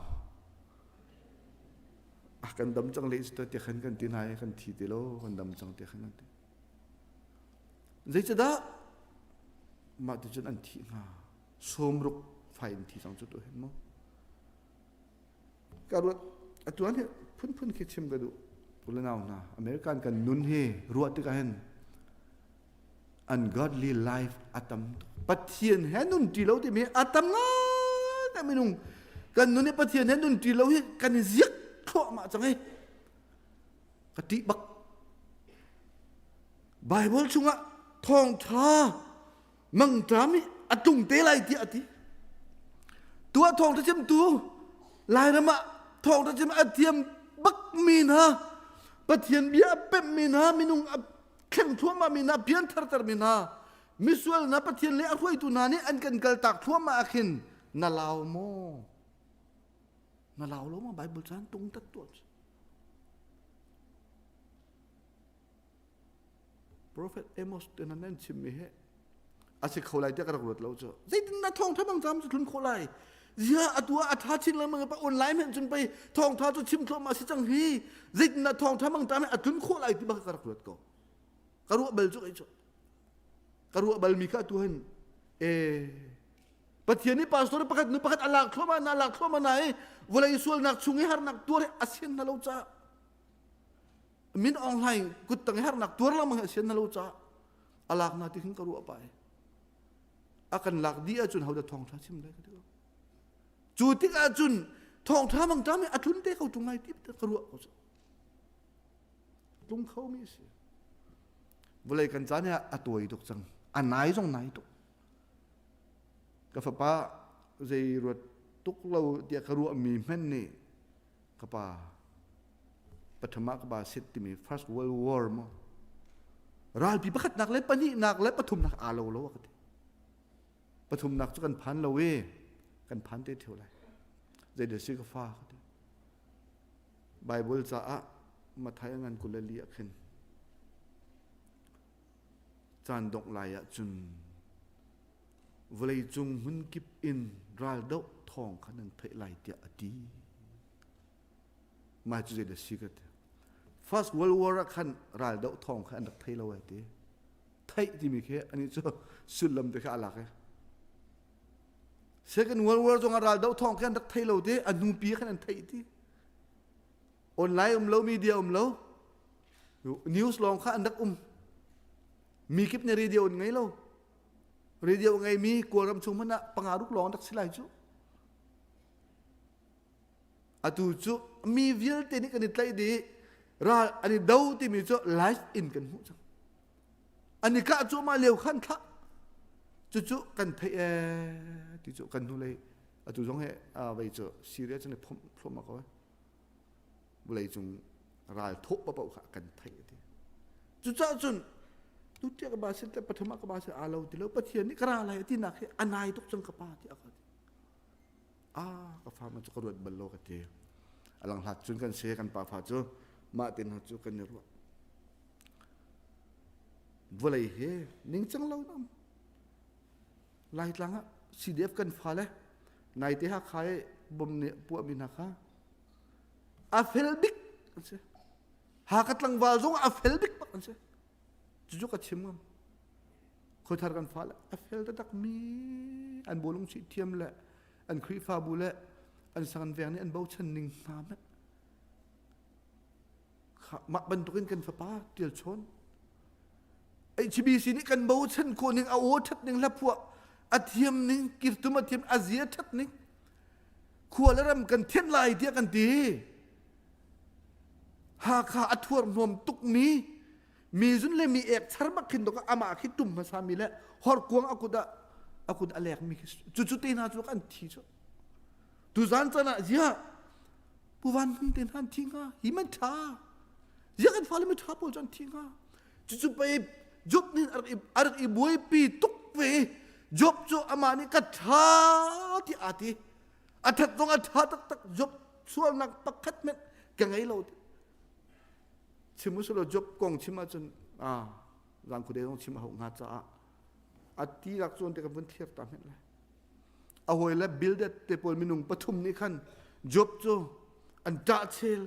a kan dam cang le ti khan kan ti hna i kan thi ti lo kan dam cang ti khan kan ti zeicadah mah ti cun an thih hnga sawmruk fai in thi cang cu tu hen mu ka ruat atuan hi phunphun khi chim ka duh ulanau hna American kan nun hi ruah tikah hin ungodly life a tam tuk Pathian he nun ṭi lo timi a tam ngai minung kan nun i Pathian he nun ṭi lo hi kan i ziak thluahmah cang i ka ṭih bak Bible chungah thawngṭha mangṭam i a tlung te lai tiah a ti tuah thawngṭha chimtu Lairam ah thawngṭha chim a thiam bakmi hna Pathian bia a pemhmi hna minung a thleng thluahmah mi hna pian tharter mi hna misual hna Pathian le a hruaitu hna nih an kan kaltak thluahmah ah khin na lau maw na lau lo maw Bible caan tung tat tuah. Prophet Amos te hna nan chimmi he a si kho lai tiah ka rak ruat lo cu. Zeitin na thawngtha bang cam cu tlun khawh lai? Zia atu ah a tha chin lengmang pa online hen cun pei thawngtha cu chim thluahmah si cang hi. Zeitin na thawngtha bang tam a tlun khawh lai ti bak ka rak ruat ko. Ka ruah bal cu kei cu. Ka ruah bal mi kha atu hin e Pathian nih pastor pakhat nu pakhat a lak thluahmah na lak thluahmah na i vawlei sualnak chung i harnak tuar a sian na lo caah Min Aung Hlaing kuttang i harnak tuar lengmang hi a sian na lo caah a lak na ti khin ka ruah pai. A kan lak dih ahcun hodah thawngṭha chim lai ka ti ko. Cu tik ahcun thawngṭha mangṭam hi a tlun te ko ṭung lai ti ka ruah ko cu. Tlung kho mi si. Vawlei kan caan hi a tawi tuk cang. A nai zong nai tuk. Ka fapa zei ruat tuk lo tiah ka ruah mi hmenh nih ka pa pathum ah ka pa sit timi first world war mo ralpi pakhatnak le pahnihnak le pathumnak aa lo lo a ka ti pathumnak cu kan phan lo i kan phan te theo lai zei si ka fa ka ti Bible caah Mathai ngan kulali ah khin caan dongh lai ah cun vawleicung hmunkip in raldoh thawng kha nan theih lai tiah a ti. Mah cu zeidah si ka ti. First World War ah khan raldoh thawng kha an rak thei lo ai ti. Theih timi khi ani cu sullam te kha a lak i. Second World War zong ah raldoh thawng kha an rak thei lo ti, a hnupi khan an theih ti. Online um lo, media um lo. News lawng kha an rak um. Mi kip nih radio an ngei lo. Radio ngeimi Kawlram chung hmanh ah panga ruk lawng rak si lai cu. Atu cu mi vialte nih kan i tlaih dih ral an i do timi cu live in kan hmuh cang. An i kah cuahmah lio khan thlah. Cucu kan theih ee ti cu kan hnulei atu zong he vei cu Syria cu ne phomh thluahmah ko. Vawleicung ral thawh paoh kha kan theih a ti. Cucaah cun tutia ka ba sin te pathum ah ka ba sin aa lo ti lo Pathian nih ka ra lai a ti nak hi a nai tuk cang ka pa ti a ka ti. Ah ka fa man cu ka ruat bal lo ka ti. A lang hlat cun kan se kan pa fa cu mah te hna cu kan i ruah. Vawlei he ningcang lo nam. Laitlang ah CDF kan fa le naite Hakha i bom nih puahmi hna kha a fel bik an si. Hakha tlangval zong a fel bik bak an si. Cucu ka chim ngam. Khuathar kan fa le a fel taktak mi an bawlung sih thiam le an Khrihfabu le an sang an veng nih an bochan ning hna meh. Mah bantukin kan fapa tial chawn HBC nih kan bochan khawh ning a aw ṭhat ning hlaphuah a thiam ning kirtum a thiam a zia ṭhat ning khua le ram kan thianh lai tiah kan ti Hakha a thuar hnuam tukmi mi zun le mi ek char bak khin dok amah khi tum hmasa mi le horkuang a kut ah a kut a lek mi khi cu cu te hna cu an thi cu tuzan chan ah ziah Pu Van Hmung te hna an thi hnga hi man ṭha ziah kan fale mi ṭha pawl cu an thi hnga cucu pei Job nih a rak i buaipi tuk ve Job cu amah nih ka ṭha ti aa ti a ṭhat zong a ṭha taktak Job sualnak pakhat hmanh ka ngei lo ti chim usulaw Job kong chim ahcun ah zan khuade zong chim a hauh hnga caah a ti lak cun te kan vun thlir ta hmenh lai a hawile Bildad te pawl minung pathum nih khan Job cu an ṭah chel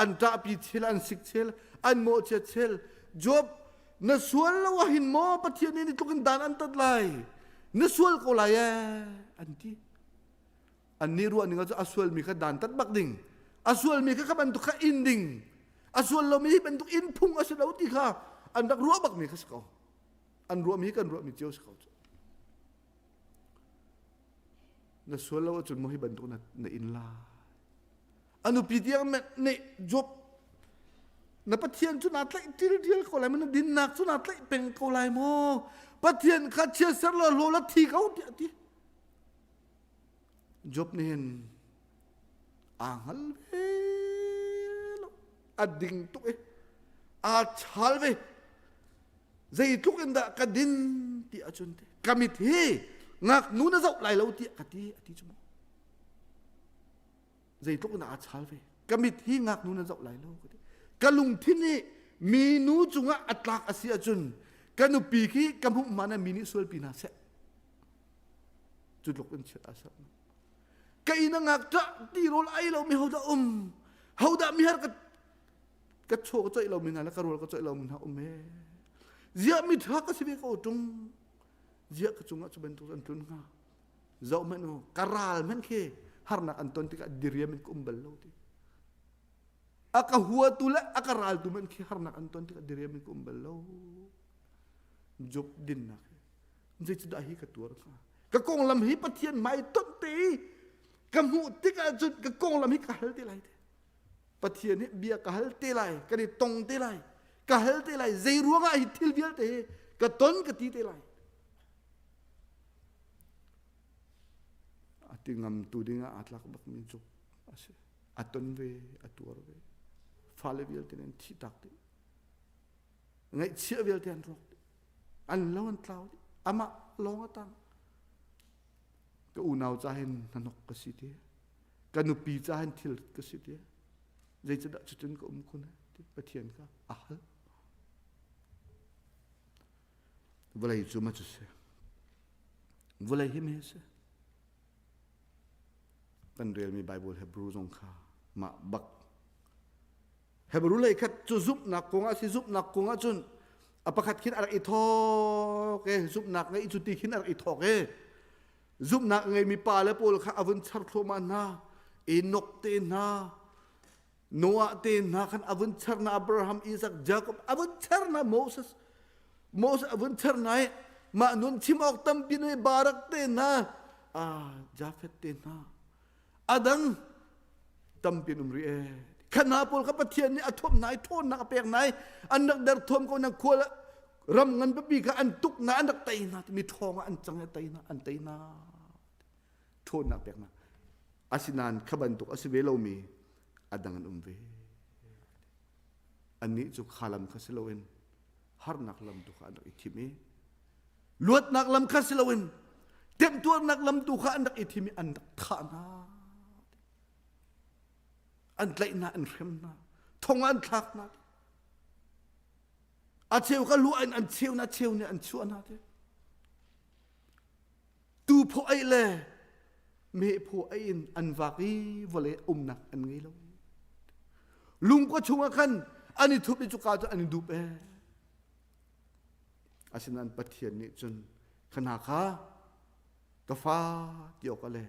an ṭahpi chel an sik chel an mawhchiat chel Job na sual lo ahhin maw Pathian nih ni tluk in dan an tat lai na sual ko lai ee an ti an nih ruah ning cu a sualmi kha dan tat bak ding a sualmi kha kha bantuk kha in ding a sual lomi hi bantuk in phung a si lo ti kha an rak ruah bakmi kha si ko an ruahmi kan ruahmi cio si ko Na sual lo ahcun maw hi bantuk na, na in lai? A nupi tiang nih Job na Pathian cu naa tlaih ṭilṭial ko lai maw? Na dinnak cu naa tlaih peng ko lai maw? Pathian kha chiatser law hlaw la thi ko tiah a ti. Job nih hin aa hngal ve lo. A ding tuk i aa chaal ve. Zeitluk in dah ka din ti ahcun te ka mit hi ngaknu na zoh lai lo tiah ka ti a ti cu mu. Zeitluk in aa chaal ve. Ka mit hi ngaknu na zoh lai lo ka ti. Ka lungthin hi minu cungah a tlak a si ahcun ka nupi khi ka hmuh hmanh ah mi nih sualpi hna seh. Cu tluk in chiat aa serh. Ka inn a ngakṭah ti rawl ai lomi hodah um? Hodah mihar ka ka chaw ka coih lomi hna le ka rawl ka coih lomi hna um he? Ziah miṭha ka si ve ko ṭung? Ziah ka cungah cu bantuk an tlun hnga? Zoh hmanh u, ka ral hmanh khi harnak an ton tikah diriam in ka um bal lo ti. A ka huatu le a ka raltu hmanh khi harnak an ton tikah diriam in ka um bal lo. Job dinnak hi zeicadah hi ka tuar hnga? Ka konglam hi Pathian hmai tonh te i ka hmuh tikah cun ka konglam hi ka hal te lai te. Pathian hi bia ka hal te lai, kan i tong te lai, ka hal te lai, zei ruangah hi thil vialte hi ka ton ka ti te lai. A ti ngam tu dingah aa tlak bakmi cu a si. A ton ve, a tuar ve. Fale vialte nih an thih tak dih. Ngaihchia vialte an rawk dih. An lo an tlau dih. Amah lawng a tang. Ka unau ca hin hnahnok ka si ti. Ka nupi ca hin thil ka si ti. Zeicadah cutin ka um kun ti Pathian kha a hal. Vawlei cu ma cu si. Vawlei hi me si. Kan relmi Bible Hebrew zong kha mah bak. Hebrew lei khat cu zumhnak kong ah si zumhnak kong ah cun a pakhat khin a rak i thawk e zumhnak ngei cu ti khin a rak i thawk e zumhnak ngeimi pa le pawl kha a vun char thluahmah hna Enoch te hna Noah te hna khan a vun char hna Abraham Isaac Jacob a vun char hna Moses Moses a vun char hna i mah nun chim awk tampi ne Barak te hna ah Jafet te hna adang tampi an um rih ee khan hna pawl kha Pathian nih a thuam hna i ṭhawnnak a pek hna i an rak der thuam ko na khual ram ngan pipi kha an tuk hna an rak tei hna timi ṭhawng ah an cang i tei hna an tei hna ṭhawnnak pek hna asinain kha bantuk a si ve lomi a dang an um ve annih cu kha lam kha si loin harnak lam tu kha an rak i thim i luatnak lam kha si loin temtuarnak lam tu kha an rak i thim i an rak thah hna an tlaih hna an hrem hna thong an thlak hna a cheu kha lua in an cheu na cheu nih an chuah hna te Tu phaw ei le meh phaw ei in an vak i vawlei umnak an ngei lo. Lungkua chungah khan an i thup i cuka cu an i dup ee. Asinain Pathian nih cun khana kha ka fa ti awk le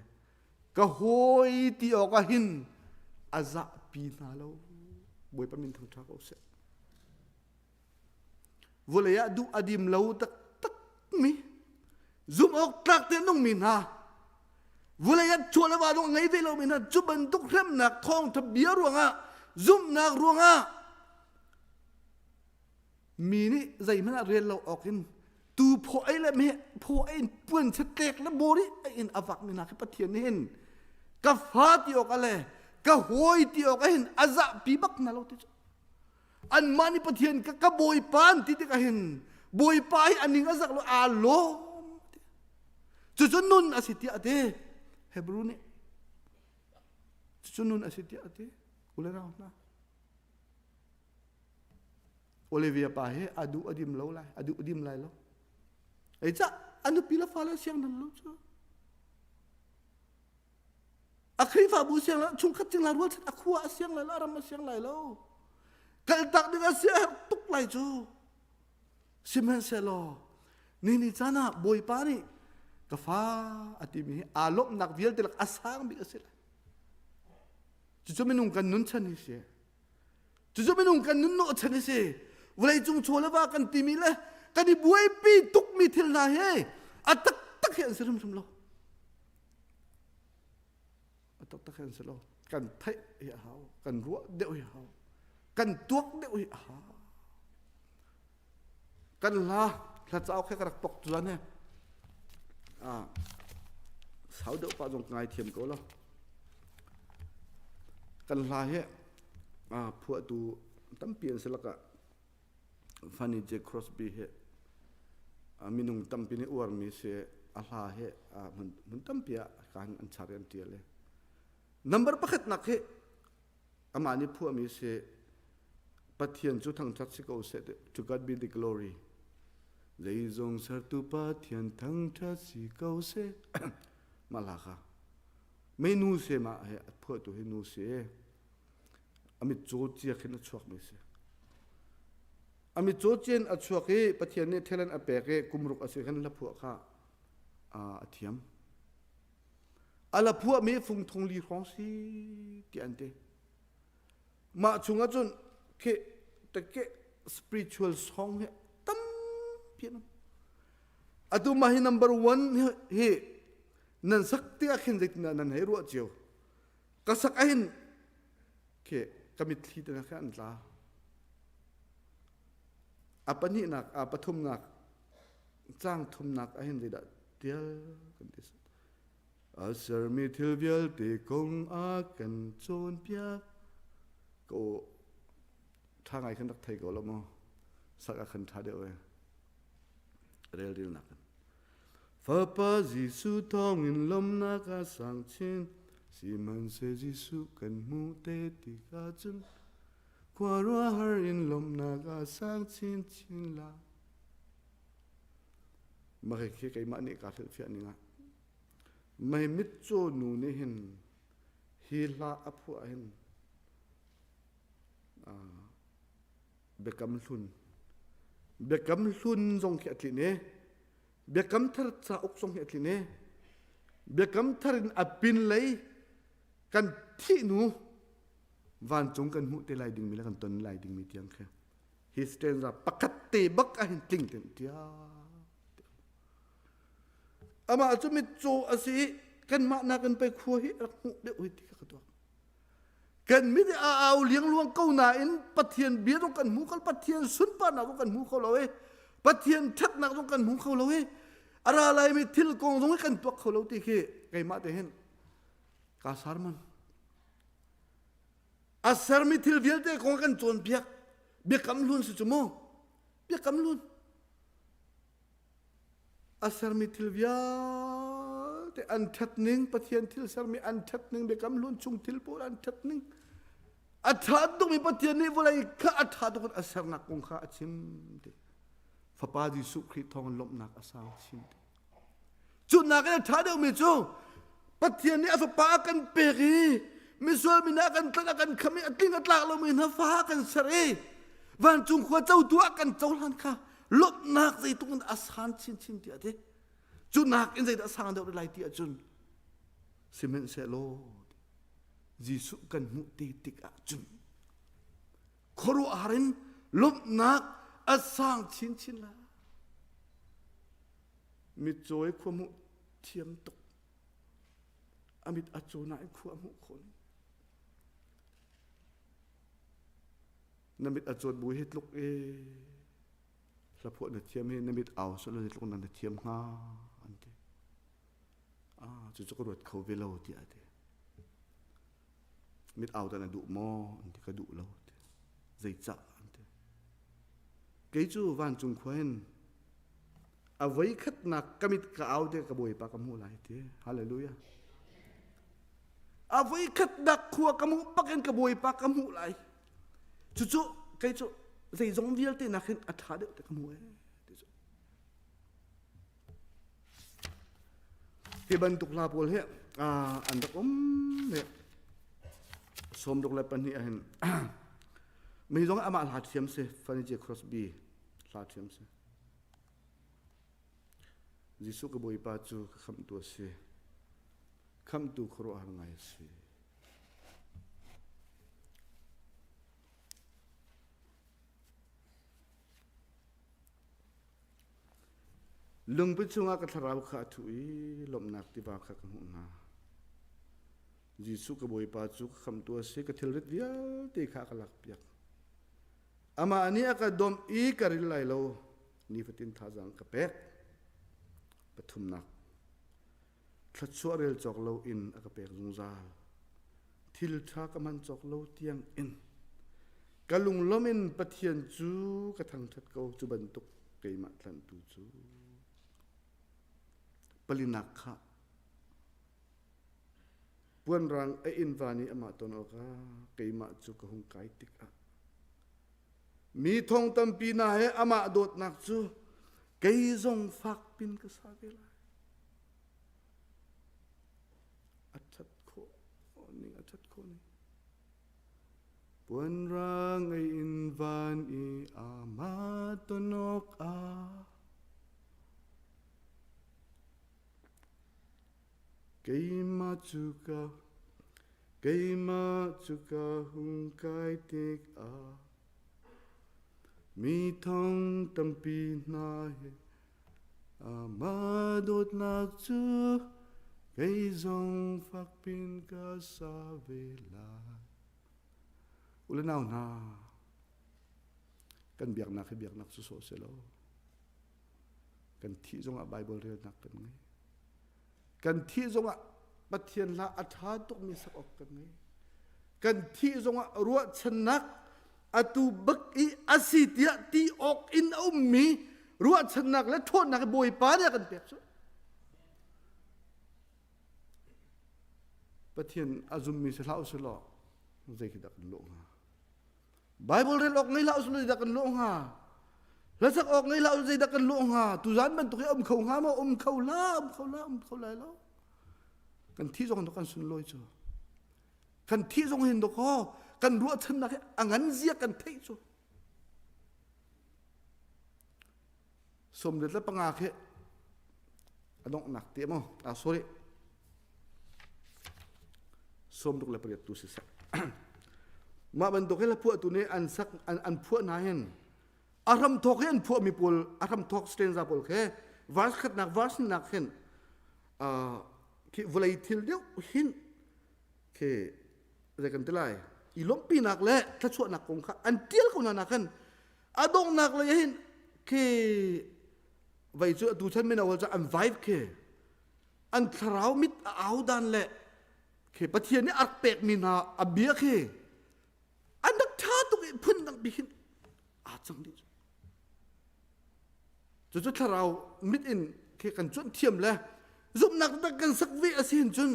ka hawi ti awk ah hin a zahpi hna lo. Bawipa min thangṭha ko seh. Vawlei ah duh a dim lo taktakmi zumh awk tlak te nungmi hna vawlei ah chaw le va zong ngei ve lomi hna cu bantuk hremnak thawngṭha bia ruangah zumhnak ruangah mi nih zeihmanh ah rel lo awk in tu phaw ei le meh phaw ei in puan tlek le bori ei in a vakmi hna khi Pathian nih hin ka fa ti awk ah le ka hawi ti awk ah hin a zahpi bak hna lo ti cu Anmah nih Pathian ka, ka bawipa an ti tikah hin bawipa hi a ning a zak lo aa lawm. Cucu nun a si tiah a ti. Hebrew nih cucu nun a si tiah a ti. Ule nau hna. Olivia pa hi a duh a dim lo lai, a duh a dim lai lo. Ei ca a nupi le fale siang nan lo cu. A Khrihfabu siang lo, chungkhat cingla rualchan a khua a siang lai lo, a ram a siang lai lo. Kaltak ding a sia herh tuk lai cu. Sihmanhsehlaw ni ni caan ah Bawipa nih ka fa a timi hi aa lawmhnak vialte lak a sang bik a si lai. Cucu minung kan nun chan hi si. Cucu minung kan nun nawh chan hi si. Vawlei cung chaw le va kan timi le kan i buaipi tukmi thil hna hi a taktak hi an si hrimhrim lo. A taktak hi an si lo. Kan theih hi a hau. Kan ruah deuh hi a hau. Kan tuak deuh hi a hau. Kan hla hla cauk he ka rak pok tuan he. Ah, sau deuh pa zong ngai thiam ko lo. Kan hla hi ah phuahtu tampi an si lakah Fanny J. Crosby hi minung tampi nih uarmi si a hla hi hmun tampi ah kan an char i an ṭial i number pakhatnak hi amah nih phuahmi si. Pathian cu thangṭhat si ko seh to God be the glory. Zeizong sertu Pathian thangṭhat si ko seh. Mah hla kha. Mei nu se mah he a phuahtu hi nu si. A mit caw cia khin a chuak mi si. A mit caw cian a chuak i Pathian nih talent a pek i kumruk a si khan hla phuah kha a thiam. A la phuah mi fung thong li hrawng si ti an ti. Mah chung ahcun khi take spiritual song hi tampi an um. Atu mah hi number one hi nan sak ti ah khin zeitindah nan hei ruah cio. Ka sak ahin khi ka mitthli te kha an tla. A pahnihnak, a pathumnak, cang thumnak ahin zeidah tial kan ti. A sermi thil vialte kong a kan cawnpiak. Ko ṭha ngai khan rak thei ko lo maw? Sak ah khan ṭha deuh e. Rel ril nak in. Fapa Jesuh thawngin lawmnak a sang chin. Sihmanhseh Jesuh kan hmuh te tikah cun khuaruahhar in lawmhnak a sang chinchin lai. Mah khi keimah nih kaa hrilhfiah ning ah mei mitcaw nu nih hin hi hla a phuah hin biakam hlun biakam hlun zong khi a tlin i biakam thar cauk zong hi a tlin i biakam thar in a pin lei kan thih nu vancung kan hmuh te lai dingmi le kan ton lai dingmi tiang khi hi stanza pakhat te bak ah hin tling ten tia amah cu mitcaw a si i kanmah nakin pei khua hi rak hmuh deuh hi ti ka tuak kan mit a au liangluang ko nain Pathian bia zong kan hmu kho Pathian sunparnak zong kan hmu kho lo i Pathian ṭhatnak zong kan hmu kho lo i a ra laimi thil kong zong hi kan tuak kho lo ti khi keimah te hin kaa sarman A sermi thil vialte kong kan cawnpiak. Biakam hlun si cu mu. Biakam hlun. A sermi thil vialte an ṭhat ning, Pathian thil sermi an ṭhat ning, biakam hlun chung thil pawl an ṭhat ning. A ṭha tukmi Pathian nih vawlei kha a ṭha tuk in a sernak kong kha a chim ti. Fapa Jesuh Khrih thawng in lawmhnak a sang chin ti. Cu nakin a ṭha deuhmi cu Pathian nih a fapa a kan pek i misual mi a kan tlanh a kan kham i a tling a tlak lomi hna fa a kan ser i vancung khua cotu ah kan cohlan kha lawmhnak zeitluk in a san chinchin tiah a ti. Cu nakin zeidah a sang deuh lai ti ahcun sihmanhsehlaw Jesuh kan hmuh te tik ahcun khuaruahhar in lawmhnak a sang chinchin lai. Mitcaw i khua hmuh thiam tuk. A mit a caw nain khua a hmuh khawh ning. Na mit a cawt bu hi tluk i hlaphuah na thiam hi na mit au sawh tluk na na thiam hnga an ti. Ah, cucu ka ruat kho ve lo tiah a ti. Mit au dah na duh maw? An ti ka duh lo. Ti. Zeicah? An ti. Kei cu vancung khua in a voi khatnak ka mit ka au te ka bawipa ka hmuh lai ti. Hallelujah. A voi khatnak khua ka hmuh bak in ka bawipa ka hmuh lai. Cucu kei cu zeizong vialte nakin a ṭha deuh te ka hmuh ee. Hi bantuk hla pawl hi an rak um he 62 ah hin mi zong amah hla thiam si Fanny J. Crosby hla thiam si Jesuh ka Bawipa cu ka khamhtu a si khamhtu khuaruahhar ngai a si Lungpi chungah ka thlarau kha a ṭhu i lawmhnak tiva kha ka hmuh hna. Jesuh ka Bawipa cu ka khamhtu a si, ka thilrit vialte kha a ka lakpiak. Amah nih a ka domh i ka ril lai lo, nifatin thazaang ka pek. Pathumnak, thluachuah rel cawk lo in a ka pek zungzal. Thil ṭha ka man cawk lo tiang in ka lunglawm in Pathian cu ka thangṭhat ko cu bantuk keimah tlanhtu cu. Palinak kha puanrang a inn van i amah ton awkah keimah cu ka hung kai tikah. Mi thong tampi hna he amah dawtnak cu kei zong fak pin ka sa ve lai. A ṭhat khawh ning a ṭhat khawh ning. Puanrang ei in van i amah ton awkah keimah cu ka keimah cu ka hung kai tikah mi thong tampi hna he amah dawtnak cu kei zong fakpin ka sa ve lai. U le nau hna, kan biaknak hi biaknak cu sawh si lo. Kan thih zongah Bible relnak kan ngei. Kan thih zongah Pathian hla a ṭha tukmi sak awk kan ngei. Kan thih zongah ruahchannak atu bak i a si tiah ti awk in a ummi ruahchannak le ṭhawnnak Bawipa nih a kan pek cu. Pathian a zummi si hlah usih law zei khi dah kan lawh hnga? Bible rel awk ngei hlah usih law zeidah kan lawh hnga? Hlasak awk ngei hlah usih zeidah kan lawh hnga? Tuzan bantuk hi um kho hnga maw? Um kho la, um kho la, um kho lai lo. Kan thi zong kan sunlawi cu. Kan thi zong hin dawkaw kan ruahchannak hi a ngan zia kan theih cu. 35 khi a donghnak te maw ah sorry 68 tu siseh mah bantuk hi phuah tu nih an sak an, an phuah hna hin a hram thawk hi an phuah mi pawl a hram thawk stanza pawl khe verse khatnak verse nak hin khi vawlei thil deuh hin khi zei kan ti lai i lawmhpinak le thluachuahnak kong kha an tial ko hna nak khan a donghnak lei hin khi vei cu atu chan mino cu an vibe khi an thlarau mit a au dan le khi Pathian nih a rak pekmi hna a bia khi an rak ṭha tuk i phun dang bi hin aa cang dih cu cu thlarau mit in khi kan cuanh thiam le zumhnak tak kan sak ve a si hin cun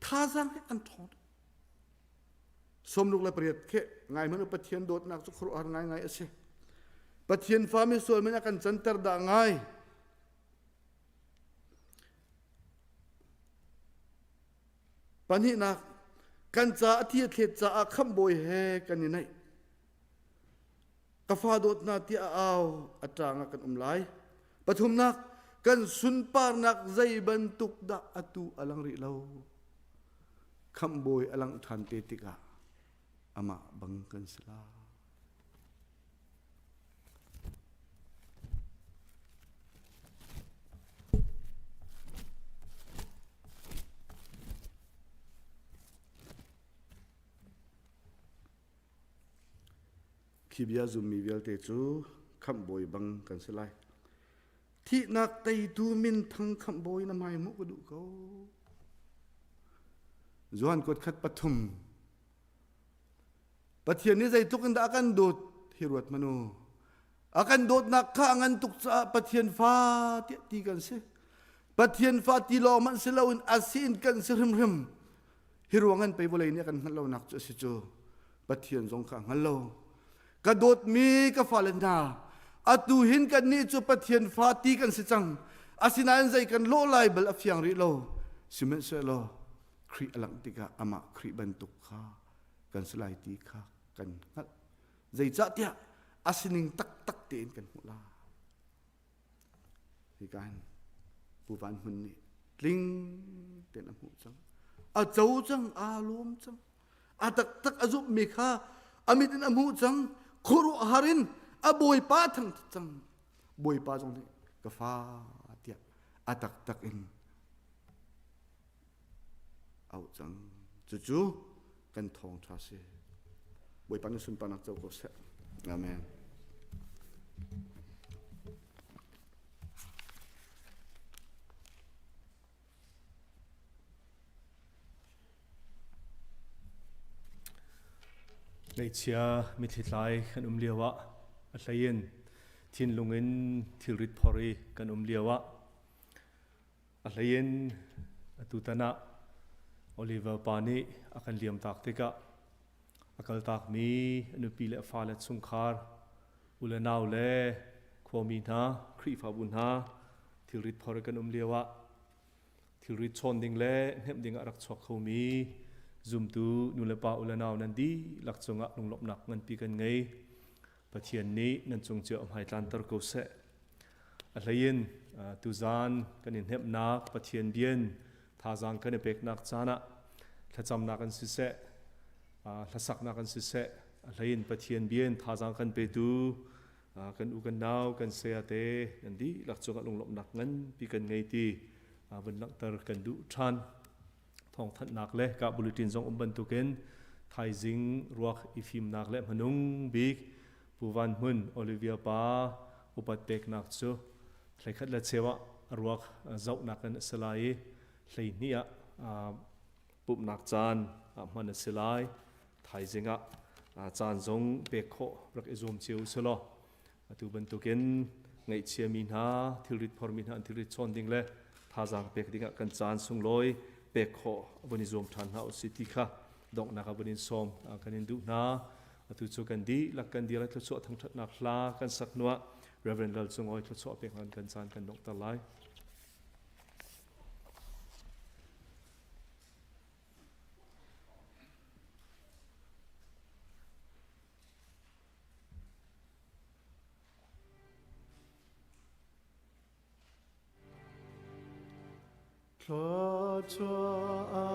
thazaang hi an ṭhawng 68 khi ngai hmanh u Pathian dawtnak cu khuaruahhar ngaingai a si. Pathian fa misual men a kan canter dah ngai. Pahnihnak, kan ca a thi a thlet caah khamhbawi he kan i naih. Ka fa dawtna tiah a au, a ṭang ah kan um lai. Pathumnak, kan sunparnak zei bantuk dah atu a lang rih lo. Khamhbawi a langh ṭhan te tikah amah bang kan si lai. Khi bia zummi vialte cu khamhbawi bang kan si lai. Thihnak teitu minthang khamhbawi na hmai hmuh ka duh ko. Johan kuat khat pathum. Pathian nih zeitluk in dah a kan dawt hi ruat hmanh u. A kan dawtnak kha a ngan tuk caah Pathian fa tiah ti kan si. Pathian fa ti lawng hmanh si loin a si in kan si hrimhrim. Hi ruang an pei vawlei nih a kan hngalh lonak cu a si cu. Pathian zong kha a hngal lo. Ka dawtmi ka fale hna, atu hin kannih cu Pathian fa ti kan si cang. Asinain zei kan lawh lai bal a fiang rih lo. Sihmanhsehlaw Khrih a langh tikah amah Khrih bantuk kha kan si lai ti kha kan hngalh. Zeicahtiah a sining taktak tein kan hmuh lai. Hika hin Pu Van Hmun nih tling tein a hmuh cang. A co cang, aa lawm cang. A taktak a zumhmi kha a mit in a hmuh cang. Khuaruahhar in a Bawipa a thangṭhat cang. Bawipa zong nih ka fa tiah a taktak in auh cang. Cucu kan thawngṭha si. Bawipa nih sunparnak co ko seh. Amen. Ngaihchia mitthli tlai kan um lio ah a hlei in thinlung in thilrit phor i kan um lio ah A hleiin atutan ah Oliver pa nih a kan liamtak tikah A kaltakmi a nupi le a fale chungkhar, u le nau le khuami hna, Khrihfabu hna thilrit phor kan um lio ah thilrit chawn ding le hnemh ding ah rak chuak khomi zumtu nu le pa u le nau nan dihlak cungah lunglawmhnak nganpi kan ngei. Pathian nih nan cung cio hmai tlanter ko seh. A hleiin tuzan kan i hnemhnak Pathian bian thazaang kan i peknak caan ah thlacamnak an siseh, hlasaknak an siseh, a hleiin Pathian bian thazaang kan petu kan u kan nau kan saya te nan dihlak cungah lunglawmhnak nganpi kan ngei ti vun langhter kan duh ṭhan. Thawngthanhnak le ka bulletin zong um bantukin thaizing ruak i fimnak le hmanung bik Pu Van Hmun Olivia pa upat peknak cu thleikhat le cheu ah ruak zohnak in a si lai i 12 ah pumhnak caan ah hman a si lai. Thaizing ah caan zong pek khawh rak i zuam cio usih law atu bantukin ngaihchiami hna thilrit phormi hna an thilrit chawn ding le thazaang pek dingah kan caan sunglawi pek khawh vun i zuam ṭhan hna usih ti kha donghnak ah vun in sawm kan in duh hna. Atu cu kan dihlak kan dir thluachuah thangṭhatnak hla kan sak hnuah Reverend Lal Cung Awi thluachuah pek kan caan kan donghter lai. Thluachuah a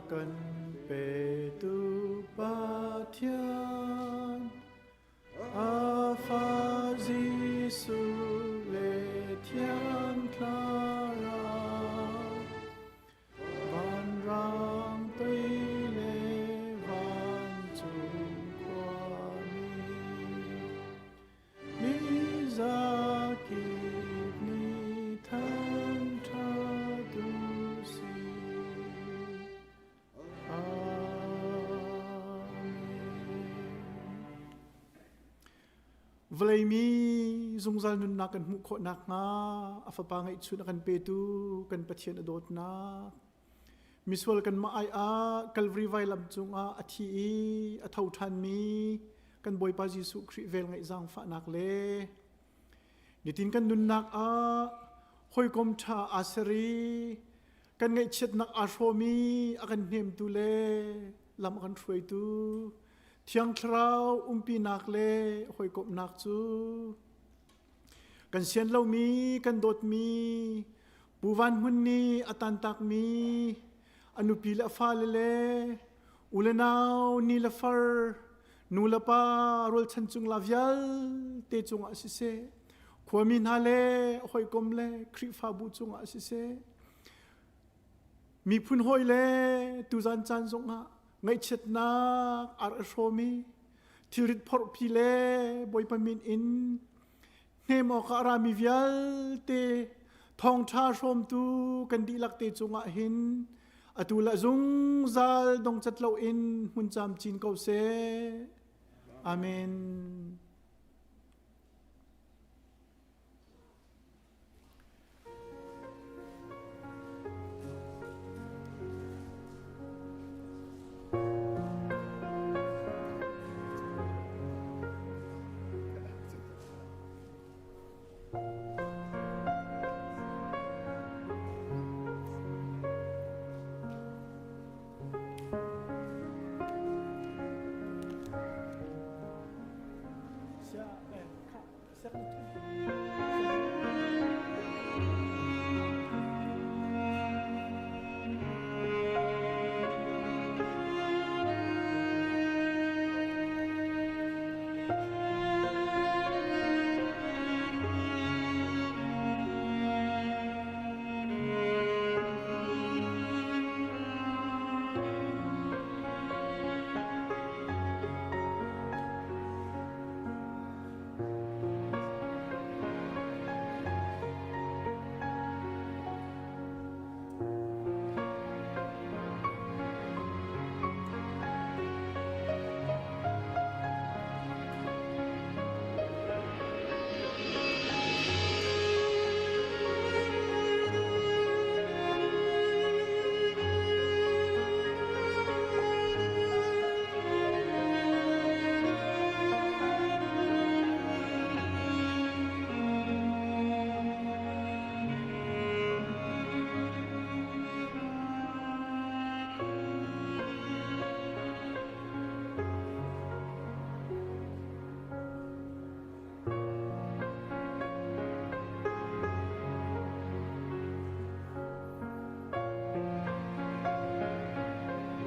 kan petu Pathian, a fa Jesuh le Thiang Thlarau, vanrang tui le vancung khuami, Mizakip nih thangṭhat u sih. Amen. Vawlei mi zungzal nunnak kan hmuh khawh nakhnga a fapa ngeihchun a kan petu kan Pathian a dawtnak misual kanmah ai ah Calvary vailam cungah a thi i a tho ṭhanmi kan Bawipa Jesuh Khrih vel ngaih zaangfahnak le nitin kan nunnak ah hawikom ṭha aa ser i kan ngaihchiatnak aa hrawm i a kan hnemtu le lam a kan hruaitu Thiang Thlarau umpinak le hawikomhnak cu kan sian lomi kan dawtmi Pu Van Hmun nih a tantakmi a nupi le a fale le u le nau ni le far nu le pa rualchan cung la vialte cungah siseh khuami hna le hawikom le Khrihfabu cungah siseh miphun hawi le tuzan caan zongah ngaihchiatnak ar a hrawmi thilrit phorhpi le Bawipa min in hnem awkah a rami vialte thawngṭha hrawmtu kan dihlak te cungah hin atu le zungzal dongcat loin hmun camcin ko seh. Amen.